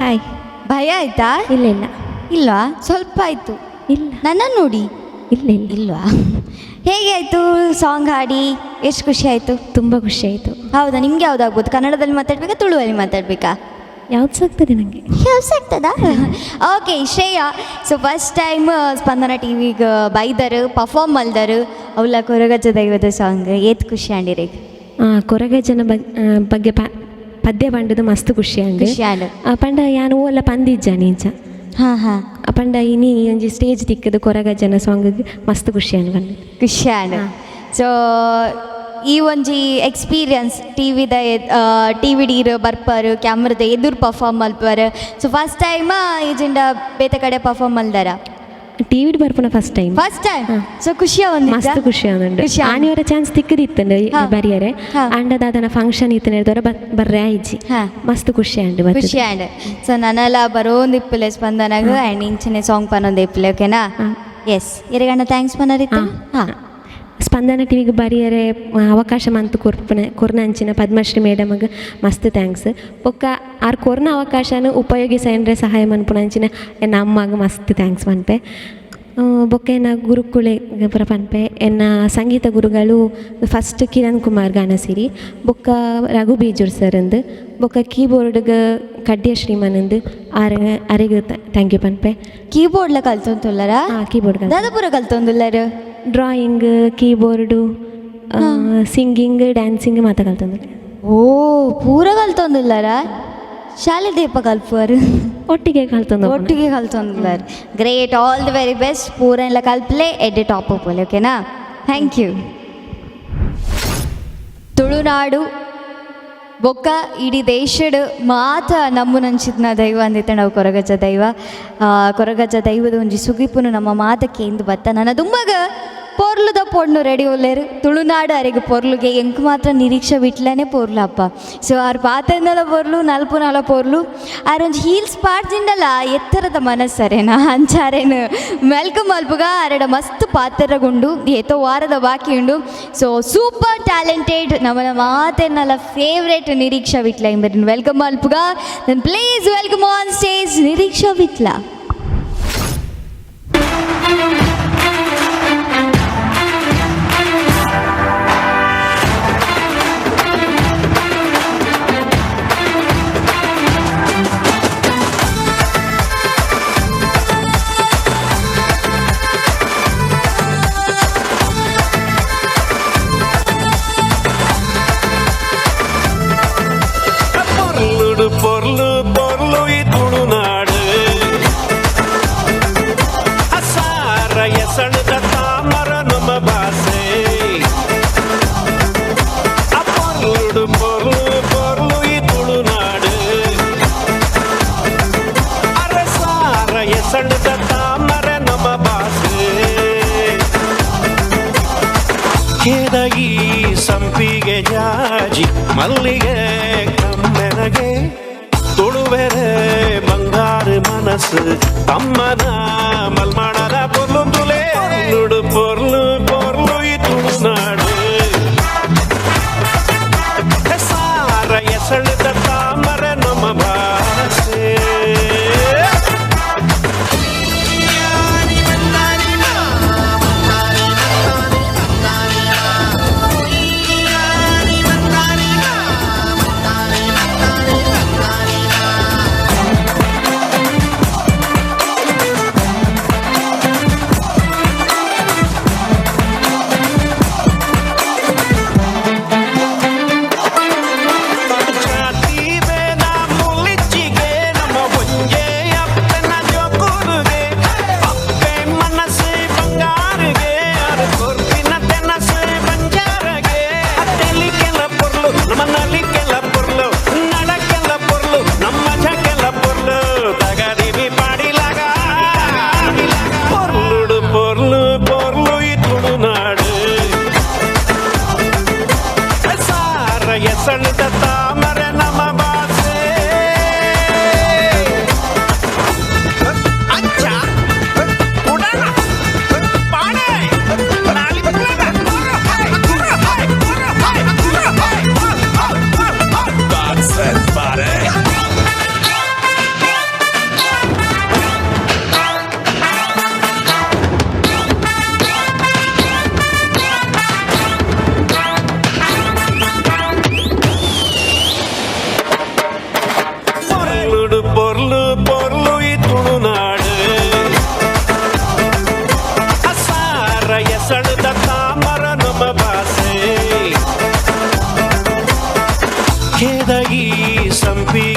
Speaker 7: ಹಾಯ್.
Speaker 3: ಭಯ ಆಯ್ತಾ?
Speaker 7: ಇಲ್ಲ ಇಲ್ಲ.
Speaker 3: ಇಲ್ವಾ? ಸ್ವಲ್ಪ ಆಯಿತು.
Speaker 7: ಇಲ್ಲ.
Speaker 3: ನನ್ನನ್ನು ನೋಡಿ.
Speaker 7: ಇಲ್ಲ ಇಲ್ಲ.
Speaker 3: ಇಲ್ವಾ? ಹೇಗೆ ಆಯಿತು ಸಾಂಗ್ ಹಾಡಿ? ಎಷ್ಟು ಖುಷಿ ಆಯಿತು?
Speaker 7: ತುಂಬ ಖುಷಿ ಆಯಿತು.
Speaker 3: ಹೌದಾ? ನಿಮ್ಗೆ ಯಾವ್ದಾಗ್ಬೋದು? ಕನ್ನಡದಲ್ಲಿ ಮಾತಾಡಬೇಕಾ, ತುಳುವಲ್ಲಿ ಮಾತಾಡಬೇಕಾ?
Speaker 7: ಯಾವ್ದು ಸಾಕ್ತದೆ ನನಗೆ.
Speaker 3: ಆಗ್ತದಾ? Okay Shreya, so first time Spandana ಟಿವಿಗೆ ಬೈದರು, ಪರ್ಫಾರ್ಮ್ ಮಲ್ದರು ಅವಲ ಕೊರಗಜ್ಜ ದೈವದ ಸಾಂಗ್. ಏತ್ ಖುಷಿ ಆಂಡಿರಿ?
Speaker 7: ಕೊರಗಜ್ಜನ ಬಗ್ಗೆ ಪದ್ಯ ಪಂಡದು ಮಸ್ತ್ ಖುಷಿ ಆಂಡ್.
Speaker 3: ಖುಷಿ ಆಂಡ್.
Speaker 7: ಪಂಡ ಯಾನ್ ಓಲ ಪಂದಿಜ್ಜ ನೀಂಚ.
Speaker 3: ಹಾಂ ಹಾಂ
Speaker 7: ಪಂಡ ಇನಿ ಒಂಜಿ ಸ್ಟೇಜ್ ತಿಕ್ಕದು ಕೊರಗಜ್ಜನ ಸಾಂಗ್ ಮಸ್ತ್ ಖುಷಿ ಆಂಡ್ ಪಂಡ.
Speaker 3: ಖುಷಿ ಆಂಡ್. ಸೊ ಈ ಒಂಜಿ ಎಕ್ಸ್ಪೀರಿಯನ್ಸ್ ಟಿವಿದ, ಟಿವಿ ಡೀರ್ ಬರ್ಪರು, ಕ್ಯಾಮ್ರದ ಎದುರು ಪರ್ಫಾರ್ಮ್ ಮಲ್ಪರು. ಸೊ ಫಸ್ಟ್ ಟೈಮ್ ಈಜಿಂಡ ಬೇತೆ ಕಡೆ ಪರ್ಫಾರ್ಮ್ ಮಲ್ದಾರ?
Speaker 7: ಟಿವಿಡ್ ಬರ್ಪುನ first time.
Speaker 3: First time. So ಖುಷಿಯ ಒಂದು?
Speaker 7: ಮಸ್ತ್ ಖುಷಿ ಆಂಡ್.
Speaker 3: ಖುಷಿ ಆಂಡ್.
Speaker 7: ಆನಿಯವರ ಚಾನ್ಸ್ ತಿಕ್ಕದಿತ್ತಂಡು ಬರಿಯರೆ. ಅಂಡ ದಾದನ ಫಂಕ್ಷನ್ ಇತ್ತು ದೊರ ಬರ್ರೆ ಆಯ್ಜಿ. ಮಸ್ತ್ ಖುಷಿ ಆಂಡ್.
Speaker 3: ಖುಷಿ ಆಂಡ್. ಸೊ ನನ್ನೆಲ್ಲ ಬರೋಂದು ಇಪ್ಪಲೆ ಸ್ಪಂದನಾಗ ಆ್ಯಂಡ್ ಇಂಚನೆ ಸಾಂಗ್ ಪನ್ನೊಂದು ಇಪ್ಪಲೆ, ಓಕೆನಾ? ಎಸ್, ಇರಗಣ್ಣ thanks ಪನ್ನರಿತ್ತು. ಹಾಂ.
Speaker 7: ಸ್ಪಂದನ ಟಿವಿಗೆ ಬರಿಯರೆ ಅವಕಾಶ ಮಂತು ಕೊರ್ಪುನ ಕೊರ್ನಂಚಿನ ಪದ್ಮಶ್ರೀ ಮೇಡಮ್ಗೆ ಮಸ್ತ್ thanks. ಬೊಕ್ಕ ಆರ್ ಕೊರ್ನ ಅವಕಾಶನ ಉಪಯೋಗಿಸಂದ್ರೆ ಸಹಾಯ ಮನ್ಪುನಂಚಿನ ಎನ್ನ ಅಮ್ಮಗೆ ಮಸ್ತ್ thanks ಪನ್ಪೆ. ಬೊಕ್ಕ ಎನ್ನ ಗುರುಕುಲೆ ಪೂರ ಪನ್ಪೆ. ಎನ್ನ ಸಂಗೀತ ಗುರುಗಳು ಫಸ್ಟ್ ಕಿರಣ್ ಕುಮಾರ್ ಗಾನಸಿರಿ, ಬೊಕ್ಕ ರಘು ಬೀಜೂರ್ ಸರ್ ಅಂದು, ಬೊಕ್ಕ ಕೀಬೋರ್ಡ್ಗೆ ಕಡ್ಯ ಶ್ರೀಮನಂದು, ಆರ್ ಅರೆಗ್ thank you ಪನ್ಪೆ.
Speaker 3: ಕೀಬೋರ್ಡ್ಲ ಕಲ್ತೊಂದುಲ್ಲರಾ?
Speaker 7: ಕೀಬೋರ್ಡ್.
Speaker 3: ದಾದಾಪುರ ಕಲ್ತೊಂದುಲ್ಲರು?
Speaker 7: ಡ್ರಾಯಿಂಗ್, ಕೀಬೋರ್ಡು, ಸಿಂಗಿಂಗ್, ಡ್ಯಾನ್ಸಿಂಗ್ ಮಾತ ಕಲ್ತೊಂದುಲ್ಲೆ.
Speaker 3: ಓ, ಪೂರ ಕಲ್ತೊಂದುಲ್ಲರಾ? ಶಾಲೆ ದೀಪ ಕಲ್ಪುವರು?
Speaker 7: ಒಟ್ಟಿಗೆ ಕಲ್ತೊಂದು.
Speaker 3: ಒಟ್ಟಿಗೆ ಕಲ್ತೊಂದುಲ್ಲಾರ. Great, all the very best. ಪೂರ ಎಲ್ಲ ಕಲ್ಪಲೆ, ಎಡ್ಡೆ ಟಾಪ್ ಅಪ್, ಓಕೆನಾ? Thank you. Tulunadu ಬೊಕ್ಕ ಇಡೀ ದೇಶಡ್ ಮಾತ ನಂಬುನಂಚಿತ್ನ ದೈವ ಅಂದಿತ್ತೆ ನಾವು ಕೊರಗಜ್ಜ ದೈವ. ಕೊರಗಜ್ಜ ದೈವದ ಒಂಜಿ ಸುಗಿಪುನು ನಮ್ಮ ಮಾತಕ್ಕೆ ಇಂದು ಬತ್ತ. ನನ್ನ ದುಂಬಗ ಪೊರ್ಲುದ ಪೊಣ್ಣು ರೆಡಿ ಉಲ್ಲೇರು. ತುಳುನಾಡು ಅರೆಗ್ ಪೊರ್ಲುಗೆ ಎಂಕ್ ಮಾತ್ರ ನಿರೀಕ್ಷೆ ಬಿಟ್ಲನೆ ಪೊರ್ಲು ಅಪ್ಪ. ಸೊ ಆರ್ ಪಾತೆಂದಲ ಪೊರ್ಲು, ನಲ್ಪುನಲ ಪೊರ್ಲು. ಆರ್ ಒಂಜಿ ಹೀಲ್ಸ್ ಪಾಡ್ಜಿಂಡಲ ಎತ್ತರದ ಮನಸ್ಸರೇನ ಅಂಚಾರೇನು welcome ಮಲ್ಪುಗ. ಅರೆಡ ಮಸ್ತ್ ಪಾತ್ರಗುಂಡು, ಏತೋ ವಾರದ ಬಾಕಿ ಉಂಡು. ಸೊ ಸೂಪರ್ ಟ್ಯಾಲೆಂಟೆಡ್ ನಮ್ಮನ ಮಾತೆನ್ನಲ ಫೇವ್ರೇಟ್ ನಿರೀಕ್ಷಾ ವಿಟ್ಲ ಇಂಬರಿನ್ welcome ಮಲ್ಪುಗ. Then please welcome on stage Nireeksha Vitla.
Speaker 8: ಪೊರ್ಲುಡು ಪೊರ್ಲು ಪೊರ್ಲು ಈ ತುಳುನಾಡು, ಅಸಾರ ಎಸಣದ ತಾಮರ ನಮ್ಮ ಭಾಷೆ. ಪೊರ್ಲುಡು ಪೊರ್ಲು ಪೊರ್ಲು ಈ ತುಳುನಾಡು, ಅರಸಾರ ಎಸಣದ ತಾಮರ ನಮ್ಮ ಭಾಷೆ. ಕೆದಗಿ ಸಂಪಿಗೆ ಜಾಜಿ ಮಲ್ಲಿಗೆ ಕಮ್ಮೆನಗೆ, ತುಳುವೆರೆ ಬಂಗಾರ ಮನಸ್ಸು ತಮ್ಮನ ಮಲ್ಮಾಣದ ಪೊರ್ಲುಂದುಲೆ. ಪೊರ್ಲುಡು ಪೊರ್ಲು ಪೊರ್ಲು ಈ ತುಳುನಾಡು, ಸಾರ ಎಸಳದ ತಾಮರ ನಮ್ಮ ಭಾಷೆ.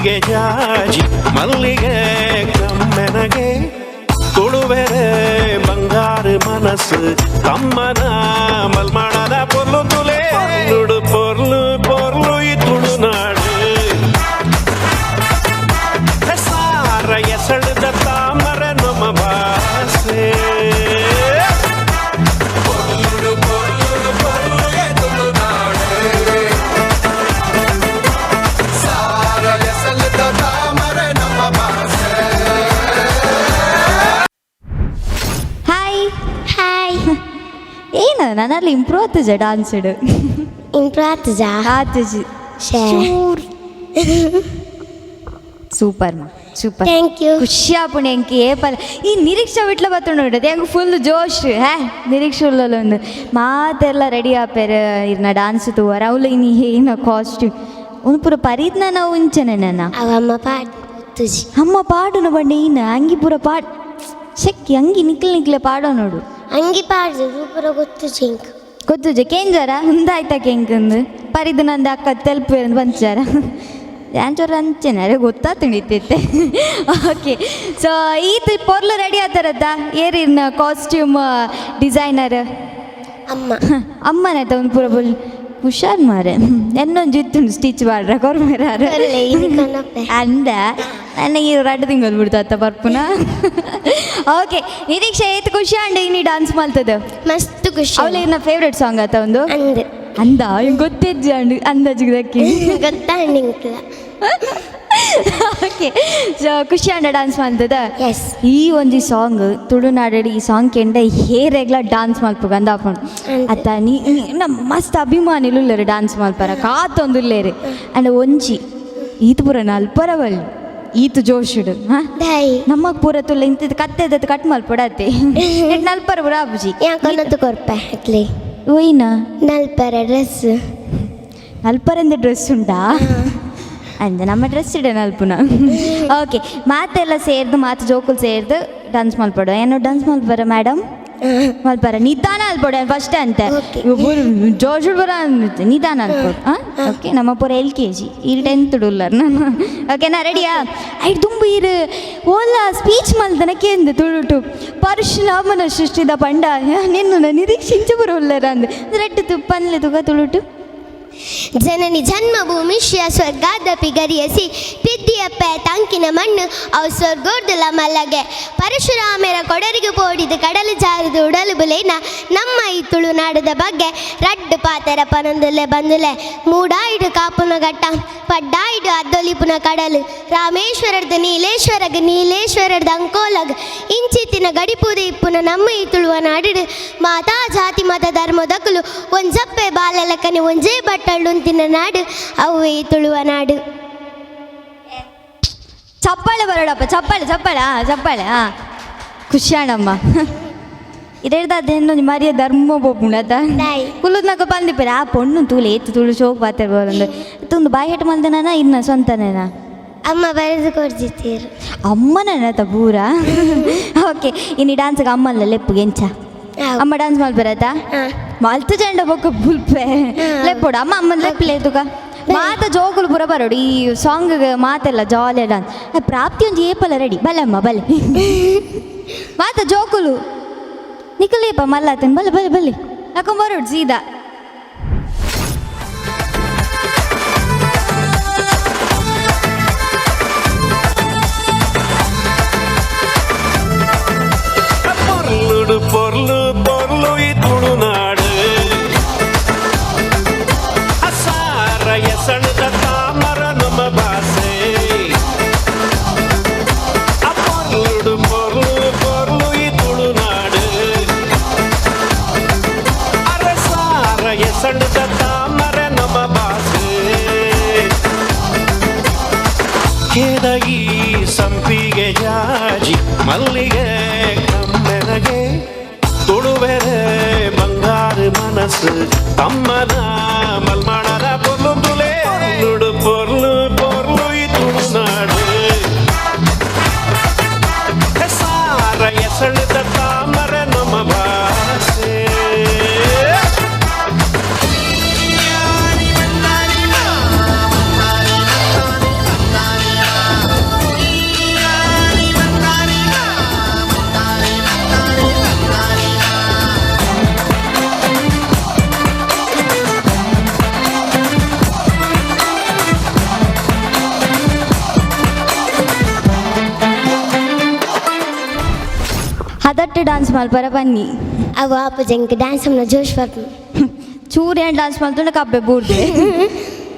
Speaker 8: ಸಂಪಿಗೆ ಜಾಜಿ ಮಲ್ಲಿಗೆ ಕಮ್ಮೆನಗೆ ತುಳುವೆರೆ ಬಂಗಾರ ಮನಸ್ಸು ತಮ್ಮನ ಮಲ್ಮಾಣದ ಪೊರ್ಲು ತುಲೆ ಪೊರ್ಲುಡು ಪೊರ್ಲು ಪೊರ್ಲು ಈ ತುಳುನಾಡು ಸಾರ ಎಸಳದ ತಾಮರ ನಮ್ಮ ಭಾಷೆ ಪೊರ್ಲುಡು ಪೊರ್ಲುಡು ಪೊರ್ಲು ಈ ತುಳುನಾಡು ಸಾರ ಎಸಳದ ತಾಮರ ನಮ್ಮ ಭಾಷೆ.
Speaker 3: ಹಾಯ್.
Speaker 6: ಹಾಯ್.
Speaker 3: ಏನು ನನ್ನಲ್ಲಿ ಇಂಪ್ರೂವ್ ಆತಜ ಡಾನ್ಸ್ ಇಡು?
Speaker 6: ಇಂಪ್ರೂವ್ ಆತಜಾ?
Speaker 3: ಆತಜಿ.
Speaker 6: ಶೇ.
Speaker 3: ಸೂಪರ್ ಮಾ, ಸೂಪರ್.
Speaker 6: Thank you.
Speaker 3: ಖುಷಿ ಆಪುಂಡು ಎಂಕ್ ಏಪಲ ಈ ನಿರೀಕ್ಷಾ ವಿಟ್ಲ ಬತ್ತುಂಡು ಉಂಟು ಎಂಕ್ ಫುಲ್ ಜೋಶ್. ಹೇ, ನಿರೀಕ್ಷೆ ಉಲ್ಲೊಂದು ಮಾತೆಲ್ಲ ರೆಡಿ ಆಪೇರು ಇರ್ನ ಡಾನ್ಸ್ ತೂವರ. ಅವ್ಲು ಇನಿ ಏನ ಕಾಸ್ಟ್ಯೂಮ್ ಒಂದು ಪೂರ ಪರಿದ್ನ ನಾವು ಇಂಚನೆ ನನ್ನ.
Speaker 6: ಅವಮ್ಮ ಪಾಡ್ ತುಜಿ.
Speaker 3: ಅಮ್ಮ ಪಾಡುನ ಬಂಡೆ ಇನ್ನ ಅಂಗಿ ಪೂರ ಪಾಡ್ ಶಕ್ಕಿ ಅಂಗಿ ನಿಕ್ಲೆ ನಿಕ್ಲೆ ಪಾಡೋ ನೋಡು.
Speaker 6: ಅಂಗಿ ಪಾಡ್ದು ಪೂರ ಗೊತ್ತು ಜಿಂಕ್.
Speaker 3: ಗೊತ್ತುಜೆ ಕೇಂಜಾರ ಉಂದಾಯ್ತಾ ಕೆಂಕಂದು ಪರಿದು ನಂದು ಅಕ್ಕ ತೆಲ್ಪು ಬಂಚಾರ ಡ್ಯಾನ್ಸರ್ ಅಂಚೆನೆ ಅರೆ ಗೊತ್ತಾತುಂಡಿತ್ತೈತೆ. ಓಕೆ, ಸೊ ಈತ ಪೊರ್ಲು ರೆಡಿ ಆತಾರತ್ತ ಏರಿನ ಕಾಸ್ಟ್ಯೂಮ್ ಡಿಸೈನರ್?
Speaker 6: ಅಮ್ಮ.
Speaker 3: ಅಮ್ಮನಾಯ್ತ ಒಂದು ಪೂರ ಬುಲ್ ಹುಷಾರ್ ಮಾರೆ. ಎನ್ನೊಂಜಿ ಇತ್ತುಂಡು ಸ್ಟಿಚ್ ಮಾಡ್ರ ಕೊರ್ಮೇರ.
Speaker 6: ಕೊರ್ಲೆ, ಇನಿ ಕನಪೆ.
Speaker 3: ಅಂದ ನನಗೆ ರಡ್ಡು ತಿಂಗಳು ಬಿಡ್ತಾತ ಬರ್ಪುನ. ಓಕೆ ನಿರೀಕ್ಷೆ, ಏತ್ ಖುಷಿ ಅಂಡ ಇನಿ ಡಾನ್ಸ್ ಮಾಡ್ತದೆ?
Speaker 6: ಮಸ್ತ್ ಖುಷಿ.
Speaker 3: ಅವಳ ಫೇವ್ರೆಟ್ ಸಾಂಗ್ ಆತ ಒಂದು?
Speaker 6: ಅಂದ್.
Speaker 3: ಅಂದ ಗೊತ್ತಿಜ್ಜ ಅಂಡ್ ಅಂದಾಜಿಗೆ ದಕ್ಕಿ.
Speaker 6: ಗೊತ್ತಾಂಡ್ ಇಂಕ್ಲ.
Speaker 3: ಓಕೆ, ಸೊ ಖುಷಿ ಅಂಡ ಡಾನ್ಸ್ ಮಾಡ್ತದ?
Speaker 6: ಎಸ್.
Speaker 3: ಈ ಒಂಜಿ ಸಾಂಗ್ ತುಳುನಾಡಡಿ ಈ ಸಾಂಗ್ ಕೆಂಡ ಹೇರೆಗ್ಲ ಡಾನ್ಸ್ ಮಲ್ಪುಗ ಅಂದಾಪುಂಡು.
Speaker 6: ಅಂದ್.
Speaker 3: ಅತ್ತ ನೀ ನಮ್ಮ ಮಸ್ತ್ ಅಭಿಮಾನಿಲು ಉಲ್ಲೇರು ಡಾನ್ಸ್ ಮಲ್ಪರ ಕಾತೊಂದುಲ್ಲೇರು. ಅಂಡ್ ಒಂಜಿ ಈತ್ ಪೂರ ನಲ್ಪರ ಬಲ್ಲಿ ಈತ್ ಜೋಶುಡು ಹಾಂ.
Speaker 6: ದಾಯಿ?
Speaker 3: ನಮ್ಮಗ್ ಪೂರ ತುಲ್ಲ ಇಂತಿದ್ ಕತ್ತೆದ ಕಟ್ ಮಲ್ಪಡತ್ತೆ ನಲ್ಪರ ಪೂರ ಆಪುಜಿ.
Speaker 6: ಯಾಕೊನ್ನದು ಕೊರ್ಪೆ ಅಟ್ಲಿ.
Speaker 3: ಒಯ್ನ?
Speaker 6: ನಲ್ಪರ ಡ್ರೆಸ್.
Speaker 3: ನಲ್ಪರಂದ ಡ್ರೆಸ್ ಉಂಟಾ ಅಂದ ನಮ್ಮ ಡ್ರೆಸ್ ಇಡ ನಲ್ಪುನ. ಓಕೆ, ಮಾತೆಲ್ಲ ಸೇರ್ದು ಮಾತು ಜೋಕುಲ್ ಸೇರ್ದು ಡಾನ್ಸ್ ಮಲ್ಪಡು ಏನೋ ಡಾನ್ಸ್ ಮಲ್ಪರ ಮೇಡಮ್ ಮಲ್ಪರ ನಿಧಾನ ಅಲ್ಪಡು ಫಸ್ಟ್ ಅಂತ.
Speaker 6: Okay.
Speaker 3: ಜೋಶುಡ್ ಬರ ನಿಧಾನ ಅಲ್ಪಡು. ಹಾಂ, ಓಕೆ. ನಮ್ಮ ಪೂರ ಎಲ್ ಕೆ ಜಿ ಈ ಟೆಂತ್ ಉಲ್ಲರ್ ನಾನು. ಓಕೆ ನಾ ರೆಡಿಯಾ? ಐಟ್ ದುಂಬು ಇರು ಓಲ ಸ್ಪೀಚ್ ಮಲ್ದನ ಕೇಂದು ತುಳುಟು ಪರಶುರಾಮನ ಸೃಷ್ಟಿದ ಪಂಡ ನಿನ್ನ ನಿರೀಕ್ಷೆ ಇಂಚ ಬರ ಉಲ್ಲರ ಅಂದ್ ರೆಡ್ ತುಪ್ಪನ್ಲೆ ತುಗ ತುಳುಟು.
Speaker 6: ಜನನಿ ಜನ್ಮಭೂಮಿ ಶ್ರೀ ಸ್ವರ್ಗಾದಪಿ ಗರಿಯಸಿ ಪಿದ್ದಿಯಪ್ಪೆ ತಂಕಿನ ಮಣ್ಣು ಅವು ಸ್ವರ್ಗೋರ್ದುಲ ಮಲ್ಲಗೆ ಪರಶುರಾಮರ ಕೊಡರಿಗೆ ಪೋಡಿದ ಕಡಲು ಜಾರದು ಉಡಲು ಬುಲೇನ ನಮ್ಮ ಈ ತುಳುನಾಡದ ಬಗ್ಗೆ ರಡ್ಡು ಪಾತೆರ ಪನಂದುಲೆ ಬಂದುಲೆ. ಮೂಡಾಯಿಡು ಕಾಪುನ ಘಟ್ಟ ಪಡ್ಡಾಯಿಡು ಅದ್ದೊಲಿಪುನ ಕಡಲು ರಾಮೇಶ್ವರರ್ದು ನೀಲೇಶ್ವರಗ್ ನೀಲೇಶ್ವರರ್ದು ಅಂಕೋಲಗ್ ಇಂಚಿತ್ತಿನ ಗಡಿಪುದು ಇಪ್ಪುನ ನಮ್ಮ ಈ ತುಳುವ ನಾಡಿಡು ಮಾತಾ ಜಾತಿ ಮತ ಧರ್ಮದಕುಲು ಒಂಜಪ್ಪೆ ಬಾಲಲಕ್ಕನೆ ಒಂಜೇ ಬಟ್ಟಳ್ಳುಂತಿನ ನಾಡು ಅವು ಈ ತುಳುವ ನಾಡು.
Speaker 3: ಚಪ್ಪಾಳೆ ಬರೋಡಪ್ಪ, ಚಪ್ಪಾಳೆ ಚಪ್ಪಾಳೆ, ಹಾಂ ಚಪ್ಪಾಳೆ. ಹಾಂ, ಖುಷಿಯಾಣಮ್ಮ ಇದೇಳ್ದ ಅದೇನೊಂದು ಮರಿಯ ಧರ್ಮ ಪೋಪುಂಡು ಅತ್ತ.
Speaker 6: ದಾಯಿ?
Speaker 3: ಕುಲ್ಲುದ್ನಕ ಬಂದಿಪ್ಪೇರೆ ಆ ಪೊಣ್ಣು ತೂಲೆ ಏತು ತುಳು ಶೋಕ್ ಪಾತೆರ್ ಬೋಲಂದು ತುಂದು ಬಾಯಿ ಹೆಟ್ ಮಲ್ದನ ಇನ್ನ ಸ್ವಂತನೇನ?
Speaker 6: ಅಮ್ಮ ಬರೆದು ಕೊಡ್ತಿತ್ತೀರು.
Speaker 3: ಅಮ್ಮನ ಪೂರ. ಓಕೆ, ಇನ್ನು ಡ್ಯಾನ್ಸ್ಗೆ ಅಮ್ಮಲ್ಲ ಲೆಪ್ಪು ಎಂಚ? ಅಮ್ಮ ಡ್ಯಾನ್ಸ್ ಮಲ್ಪರತಾ?
Speaker 6: ಹಾ.
Speaker 3: ಮಲ್ತು ಜಂಡ ಬೊಕ್ಕ ಬುಲ್ಪೆ ಲೆಪ್ಪೋಡು ಅಮ್ಮ ಅಮ್ಮನ ಲೆಪ್ಪಲೆ ತುಕ. ಮಾತ ಜೋಕುಲು ಪೂರ ಬರೋಡು ಈ ಸಾಂಗ್ ಮಾತೆಲ್ಲ ಜಾಲಿ ಡ್ಯಾನ್ಸ್. ಪ್ರಾಪ್ತಿ ಒಂಜಿ ಏಪಲ ರೆಡಿ. ಬಲೆ ಅಮ್ಮ ಬಲೆ. ಮಾತ ಜೋಕುಲು ನಿಕಲೇಪ ಮಲ್ಲಾತನ್ ಬಲೆ ಬಲೆ ಬಲೆ ಬರೋಡು ಸೀದಾ.
Speaker 8: ಪೊರ್ಲುಡು ಪೊರ್ಲು ಪೊರ್ಲು ಈ ತುಳುನಾಡು ಅಸಾರ ಎಸಣದ ತಾಮರ ನಮ್ಮ ಭಾಷೆ. ಆ ಪೊರ್ಲುಡು ಪೊರ್ಲು ಪೊರ್ಲು ಈ ತುಳುನಾಡು ಅರಸಾರ ಎಸಣದ ತಾಮರ ನಮ್ಮ ಭಾಷೆ. ಕೆದಗಿ ಸಂಪಿಗೆ ಜಾಜಿ ಮಲ್ಲಿಗೆ ಕಮ್ಮೆನಗೆ ತುಳುವೆರೆ ಬಂಗಾರ ಮನಸ್ಸು ತಮ್ಮನ ಮಲ್ಮಾಣದ ಪೊರ್ಲು ತುಲೆ ಪೊರ್ಲುಡು ಪೊರ್ಲು ಪೊರ್ಲು ಈ ತುಳುನಾಡು ಸಾರ ಎಸಳದ ತಾಮರ ನಮ್ಮ ಭಾಷೆ.
Speaker 3: ಡಾನ್ಸ್ ಮಲ್ಪರ ಬನ್ನಿ.
Speaker 6: ಅವು ಆಪುಜ, ಎಂಕ್ ಡ್ಯಾನ್ಸ್ ಜೋಶ್ ಬರ್ಪು.
Speaker 3: ಚೂರು ಏನು ಡಾನ್ಸ್ ಮಲ್ತುಂಡ ಕಬ್ಬೆ ಬೂರ್ದು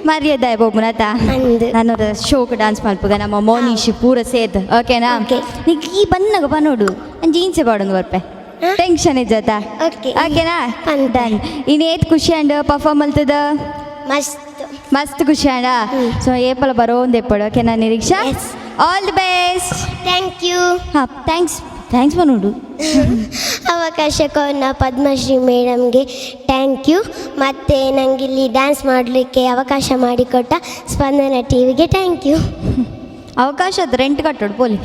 Speaker 3: ಮರ್ಯಾದೆ ಬೊಬ್ಬುನತ.
Speaker 6: ಅಂದ್.
Speaker 3: ನಾನು ಶೋಕ್ ಡಾನ್ಸ್ ಮಲ್ಪುಗ ನಮ್ಮ ಮೋನೀಶ್ ಪೂರ ಸೇದ್, ಓಕೆನಾ?
Speaker 6: Okay.
Speaker 3: ನಿಕ್ ಈ ಬನ್ನಗ ಬನ್ನೋಡು, ನಾನು ಜೀನ್ಸೆ ಪಾಡೊಂದು ಬರ್ಪೆ. ಟೆನ್ಷನ್ ಇಜ್ಜತ?
Speaker 6: Okay.
Speaker 3: ಓಕೆನಾ?
Speaker 6: ಪಂತೆ.
Speaker 3: ಡನ್. ಇನ್ನು ಏತ್ ಖುಷಿ ಅಂಡ್ ಪರ್ಫಾರ್ಮ್ ಮಲ್ತದ?
Speaker 6: ಮಸ್ತ್.
Speaker 3: ಮಸ್ತ್ ಖುಷಿ ಅಂಡ. ಸೊ ಏಪಲ ಬರೋಂದು ಎಪ್ಪಡು, ಓಕೆನಾ Niriksha?
Speaker 6: Yes.
Speaker 3: All the best.
Speaker 6: Thank you.
Speaker 3: ಹಾಂ, thanks, thanks ಬನ್ನೋಡು.
Speaker 6: ಅವಕಾಶ ಕೊನ್ನ ಪದ್ಮಶ್ರೀ ಮೇಡಮ್ಗೆ thank you. ಮತ್ತು ನನಗಿಲ್ಲಿ ಡ್ಯಾನ್ಸ್ ಮಾಡಲಿಕ್ಕೆ ಅವಕಾಶ ಮಾಡಿಕೊಟ್ಟ ಸ್ಪಂದನ ಟಿವಿಗೆ thank you.
Speaker 3: ಅವಕಾಶ ಅದು ರೆಂಟ್ ಕಟ್ಟೋಡು ಪೋಲಿ.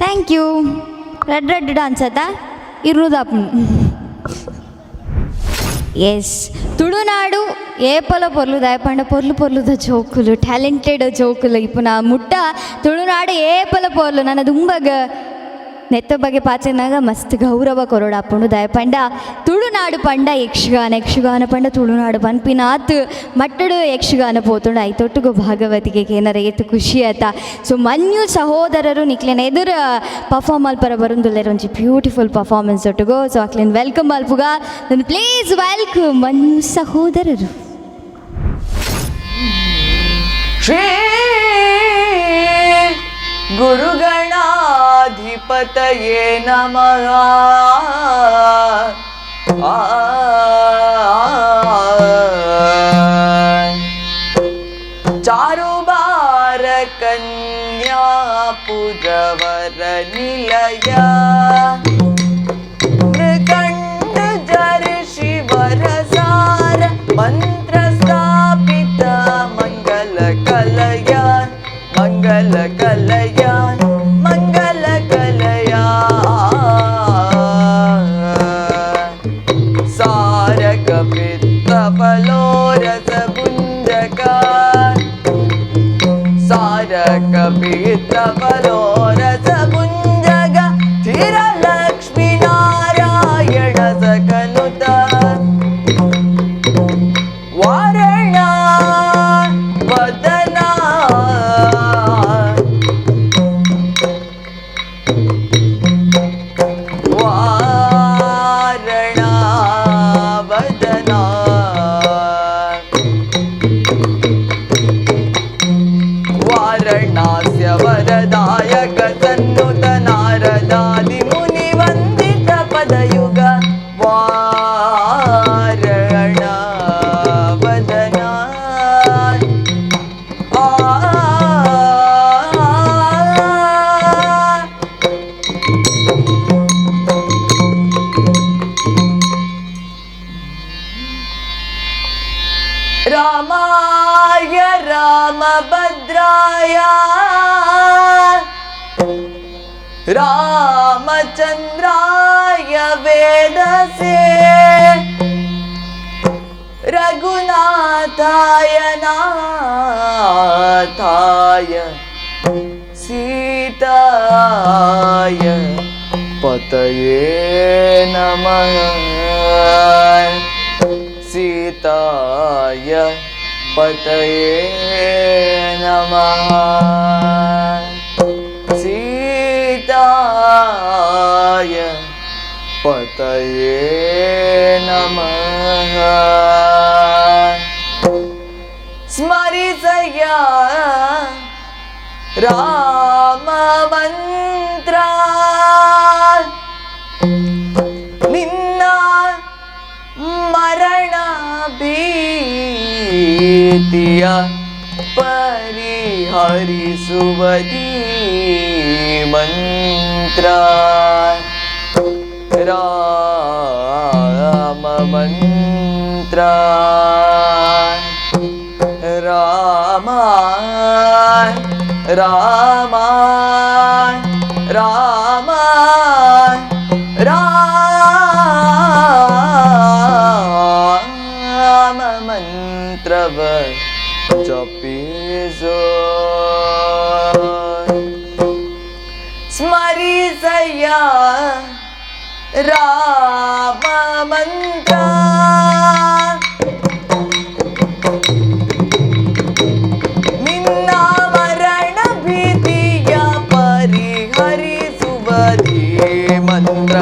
Speaker 3: Thank you. Red red dance ಆತಾ ಇರುದಾಪ್. ಎಸ್, ತುಳುನಾಡು ಏಪಲ ಪೊರ್ಲು ದಾಯಪಂಡ ಪೊರ್ಲು ಪೊರ್ಲುದ ಜೋಕುಲು, ಟ್ಯಾಲೆಂಟೆಡ್ ಜೋಕುಲು ಇಪ್ಪುನ ಮುಟ್ಟ ತುಳುನಾಡು ಏಪಲ ಪೊರ್ಲು. ನನ್ನ ದುಂಬಗ ನೆತ್ತ ಬಗ್ಗೆ ಪಾಚನಾಗ ಮಸ್ತ್ ಗೌರವ ಕೊರೊಡಾಪುಂಡು. ದಯಪಂಡ ತುಳುನಾಡು ಪಂಡ ಯಕ್ಷಗಾನ, ಯಕ್ಷಗಾನ ಪಂಡ ತುಳುನಾಡು ಪನ್ಪಿನಾತ್ ಮಟ್ಟಡು ಯಕ್ಷಗಾನ ಪೋತುಂಡು. ಐತೊಟ್ಟುಗು ಭಾಗವತಿಗೆ ಏನಾರ ಏತು ಖುಷಿ ಆತ. ಸೊ ಮನ್ಯು ಸಹೋದರರು ನಿಕ್ಲೆನ ಎದುರು ಪರ್ಫಾರ್ಮ್ ಮಲ್ಪರ ಬರುಂದುಲ್ಲೆರ್ ಒಂಜಿ ಬ್ಯೂಟಿಫುಲ್ ಪರ್ಫಾರ್ಮೆನ್ಸ್ ಒಟ್ಟುಗು. ಸೊ ಅಕ್ಲೆನ್ welcome ಮಲ್ಪುಗ. ಪ್ಲೀಸ್ welcome ಮನ್ಯು ಸಹೋದರರು.
Speaker 9: ಶ್ರೀ ಗುರುಗಣಾಧಿಪತಯೇ ನಮಃ. ಆ ಚಾರುಬಾರ ಕನ್ಯಾ ಪುರವರ ನಿಲಯ ಮೃಕಂಡ ಜರ್ಷಿ ವರಸಾರ ಮಂತ್ರ ಸ್ಥಾಪಿತ ಮಂಗಲ ಕಲಯ, ಮಂಗಲ ಕಲಯ, ಮಂಗಲ ಕಲಯ. ಸಾರಕ ಪಿತ್ತ ಫಲೋರಸ ಭುಂಜಕ, ಸಾರಕ ಪಿತ್ತ ಫಲೋರಸ ಭುಂಜಗ ಸ್ಥಿರ ಲಕ್ಷ್ಮೀ ನಾರಾಯಣ ಸಕನುತ ವಾರಣ ವದನ. ವಾರಣ ವದನ. ವಾರಣಾಸ್ಯ ವರದಾಯಕ ಸನ್ನುತ ನಾರದಾದಿ ಮುನಿ ವಂದಿತ ಪದಯುಗ ವಾರಣ ವದನ. ಆ. ರಾಮಾಯ ರಾಮಭದ್ರಾಯ ರಾಮಚಂದ್ರಾಯ ವೇದಸೆ ರಘುನಾಥಾಯ ನಾಥಾಯ ಸೀತಾಯ ಪತಯೇ ನಮಃ. ಸೀತಾಯ ಪತಯೇ ನಮಃ. ಸೀತಾಯ ಪತಯೇ ನಮಃ. ಸ್ಮರಿಸಯ್ಯ ರಾಮ ಮಂತ್ರ, ನಿನ್ನ ಮರಣ ಭೀತಿಯ ಪರಿಹರಿಸುವದಿ ಮಂತ್ರ, ರಾಮ ಮಂತ್ರ. ರಾಮ ರಾಮ ರಾಮ ರಾಮ ಮಂತ್ರವ ಜಪಿಸೋ. ಸ್ಮರಿಸಯ್ಯ ರಾಮ ಮಂತ್ರ, ನಿನ್ನ ಮರಣ ಭೀತಿಯ ಪರಿಹರಿಸುವದಿ ಮಂತ್ರ.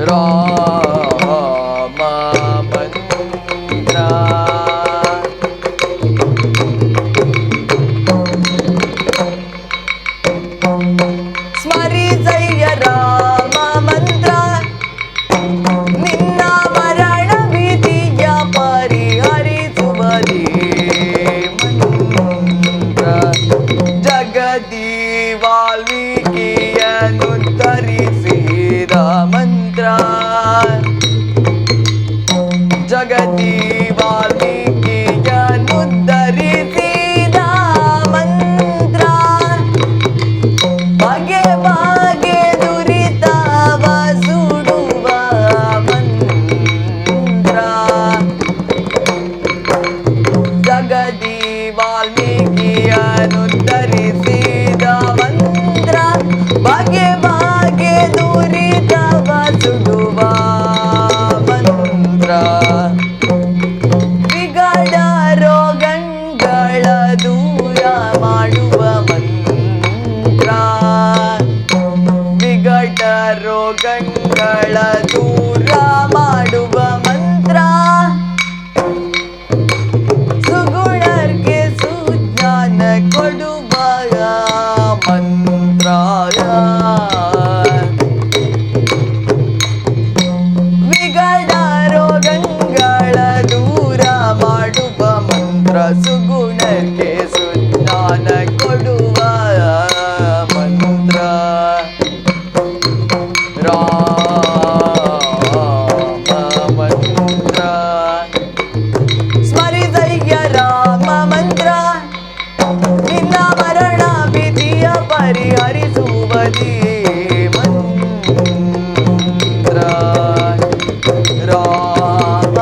Speaker 9: Rama ಮಂತ್ರ. ಸ್ಮರಿಸಯ್ಯ ರಾಮ ಮಂತ್ರ, ನಿನ್ನ ಮರಣ ಭೀತಿಯ ಪರಿಹರಿಸುವದೇ ಮಂತ್ರ. ಜಗದಿ ವಾಲ್ಮೀಕಿಯನ್ನು ಧರಿಸಿದ ಮಂತ್ರ, ಜಗದಿ ವಾಲ್ಮೀಕಿಯನ್ನು ಧರಿಸಿದ ಮಂತ್ರ. ಬಗೆ ಬಗೆ ದುರಿತವ ಸುಡುವ ಮಂತ್ರ. ಜಗದಿ ವಾಲ್ಮೀಕಿಯನ್ನು ಧರಿಸಿದ ಮಂತ್ರ, ಬಗೆ ಬಗೆ ದುರಿತವ ಸುಡುವ ಮಂತ್ರ. ವಿಗಡ ರೋಗಗಳ ದೂರ ಮಾಡುವ ಮಂತ್ರ, ವಿಗಡ ರೋಗಗಳ ದೂರ ಮಾಡುವ ಮಂತ್ರ. ಸುಗುಣರ್ಗೆ ಸುಜ್ಞಾನ ಕೊಡುವ ಮಂತ್ರ. ವಿಗಡ ರೋಗಗಳ ದೂರ ಮಾಡುವ ಮಂತ್ರ, ಸುಗುಣಕ್ಕೆ ಸುಜ್ಞಾನ ಕೊಡುವ ಮಂತ್ರ. ರಾಮ ಮಂತ್ರ, ಸ್ಮರಿಸಯ್ಯ ರಾಮ ಮಂತ್ರ, ನಿನ್ನ ಮರಣ ಭೀತಿಯ ಪರಿಹರಿಸುವದೇ ಮಂತ್ರ. ರಾಮ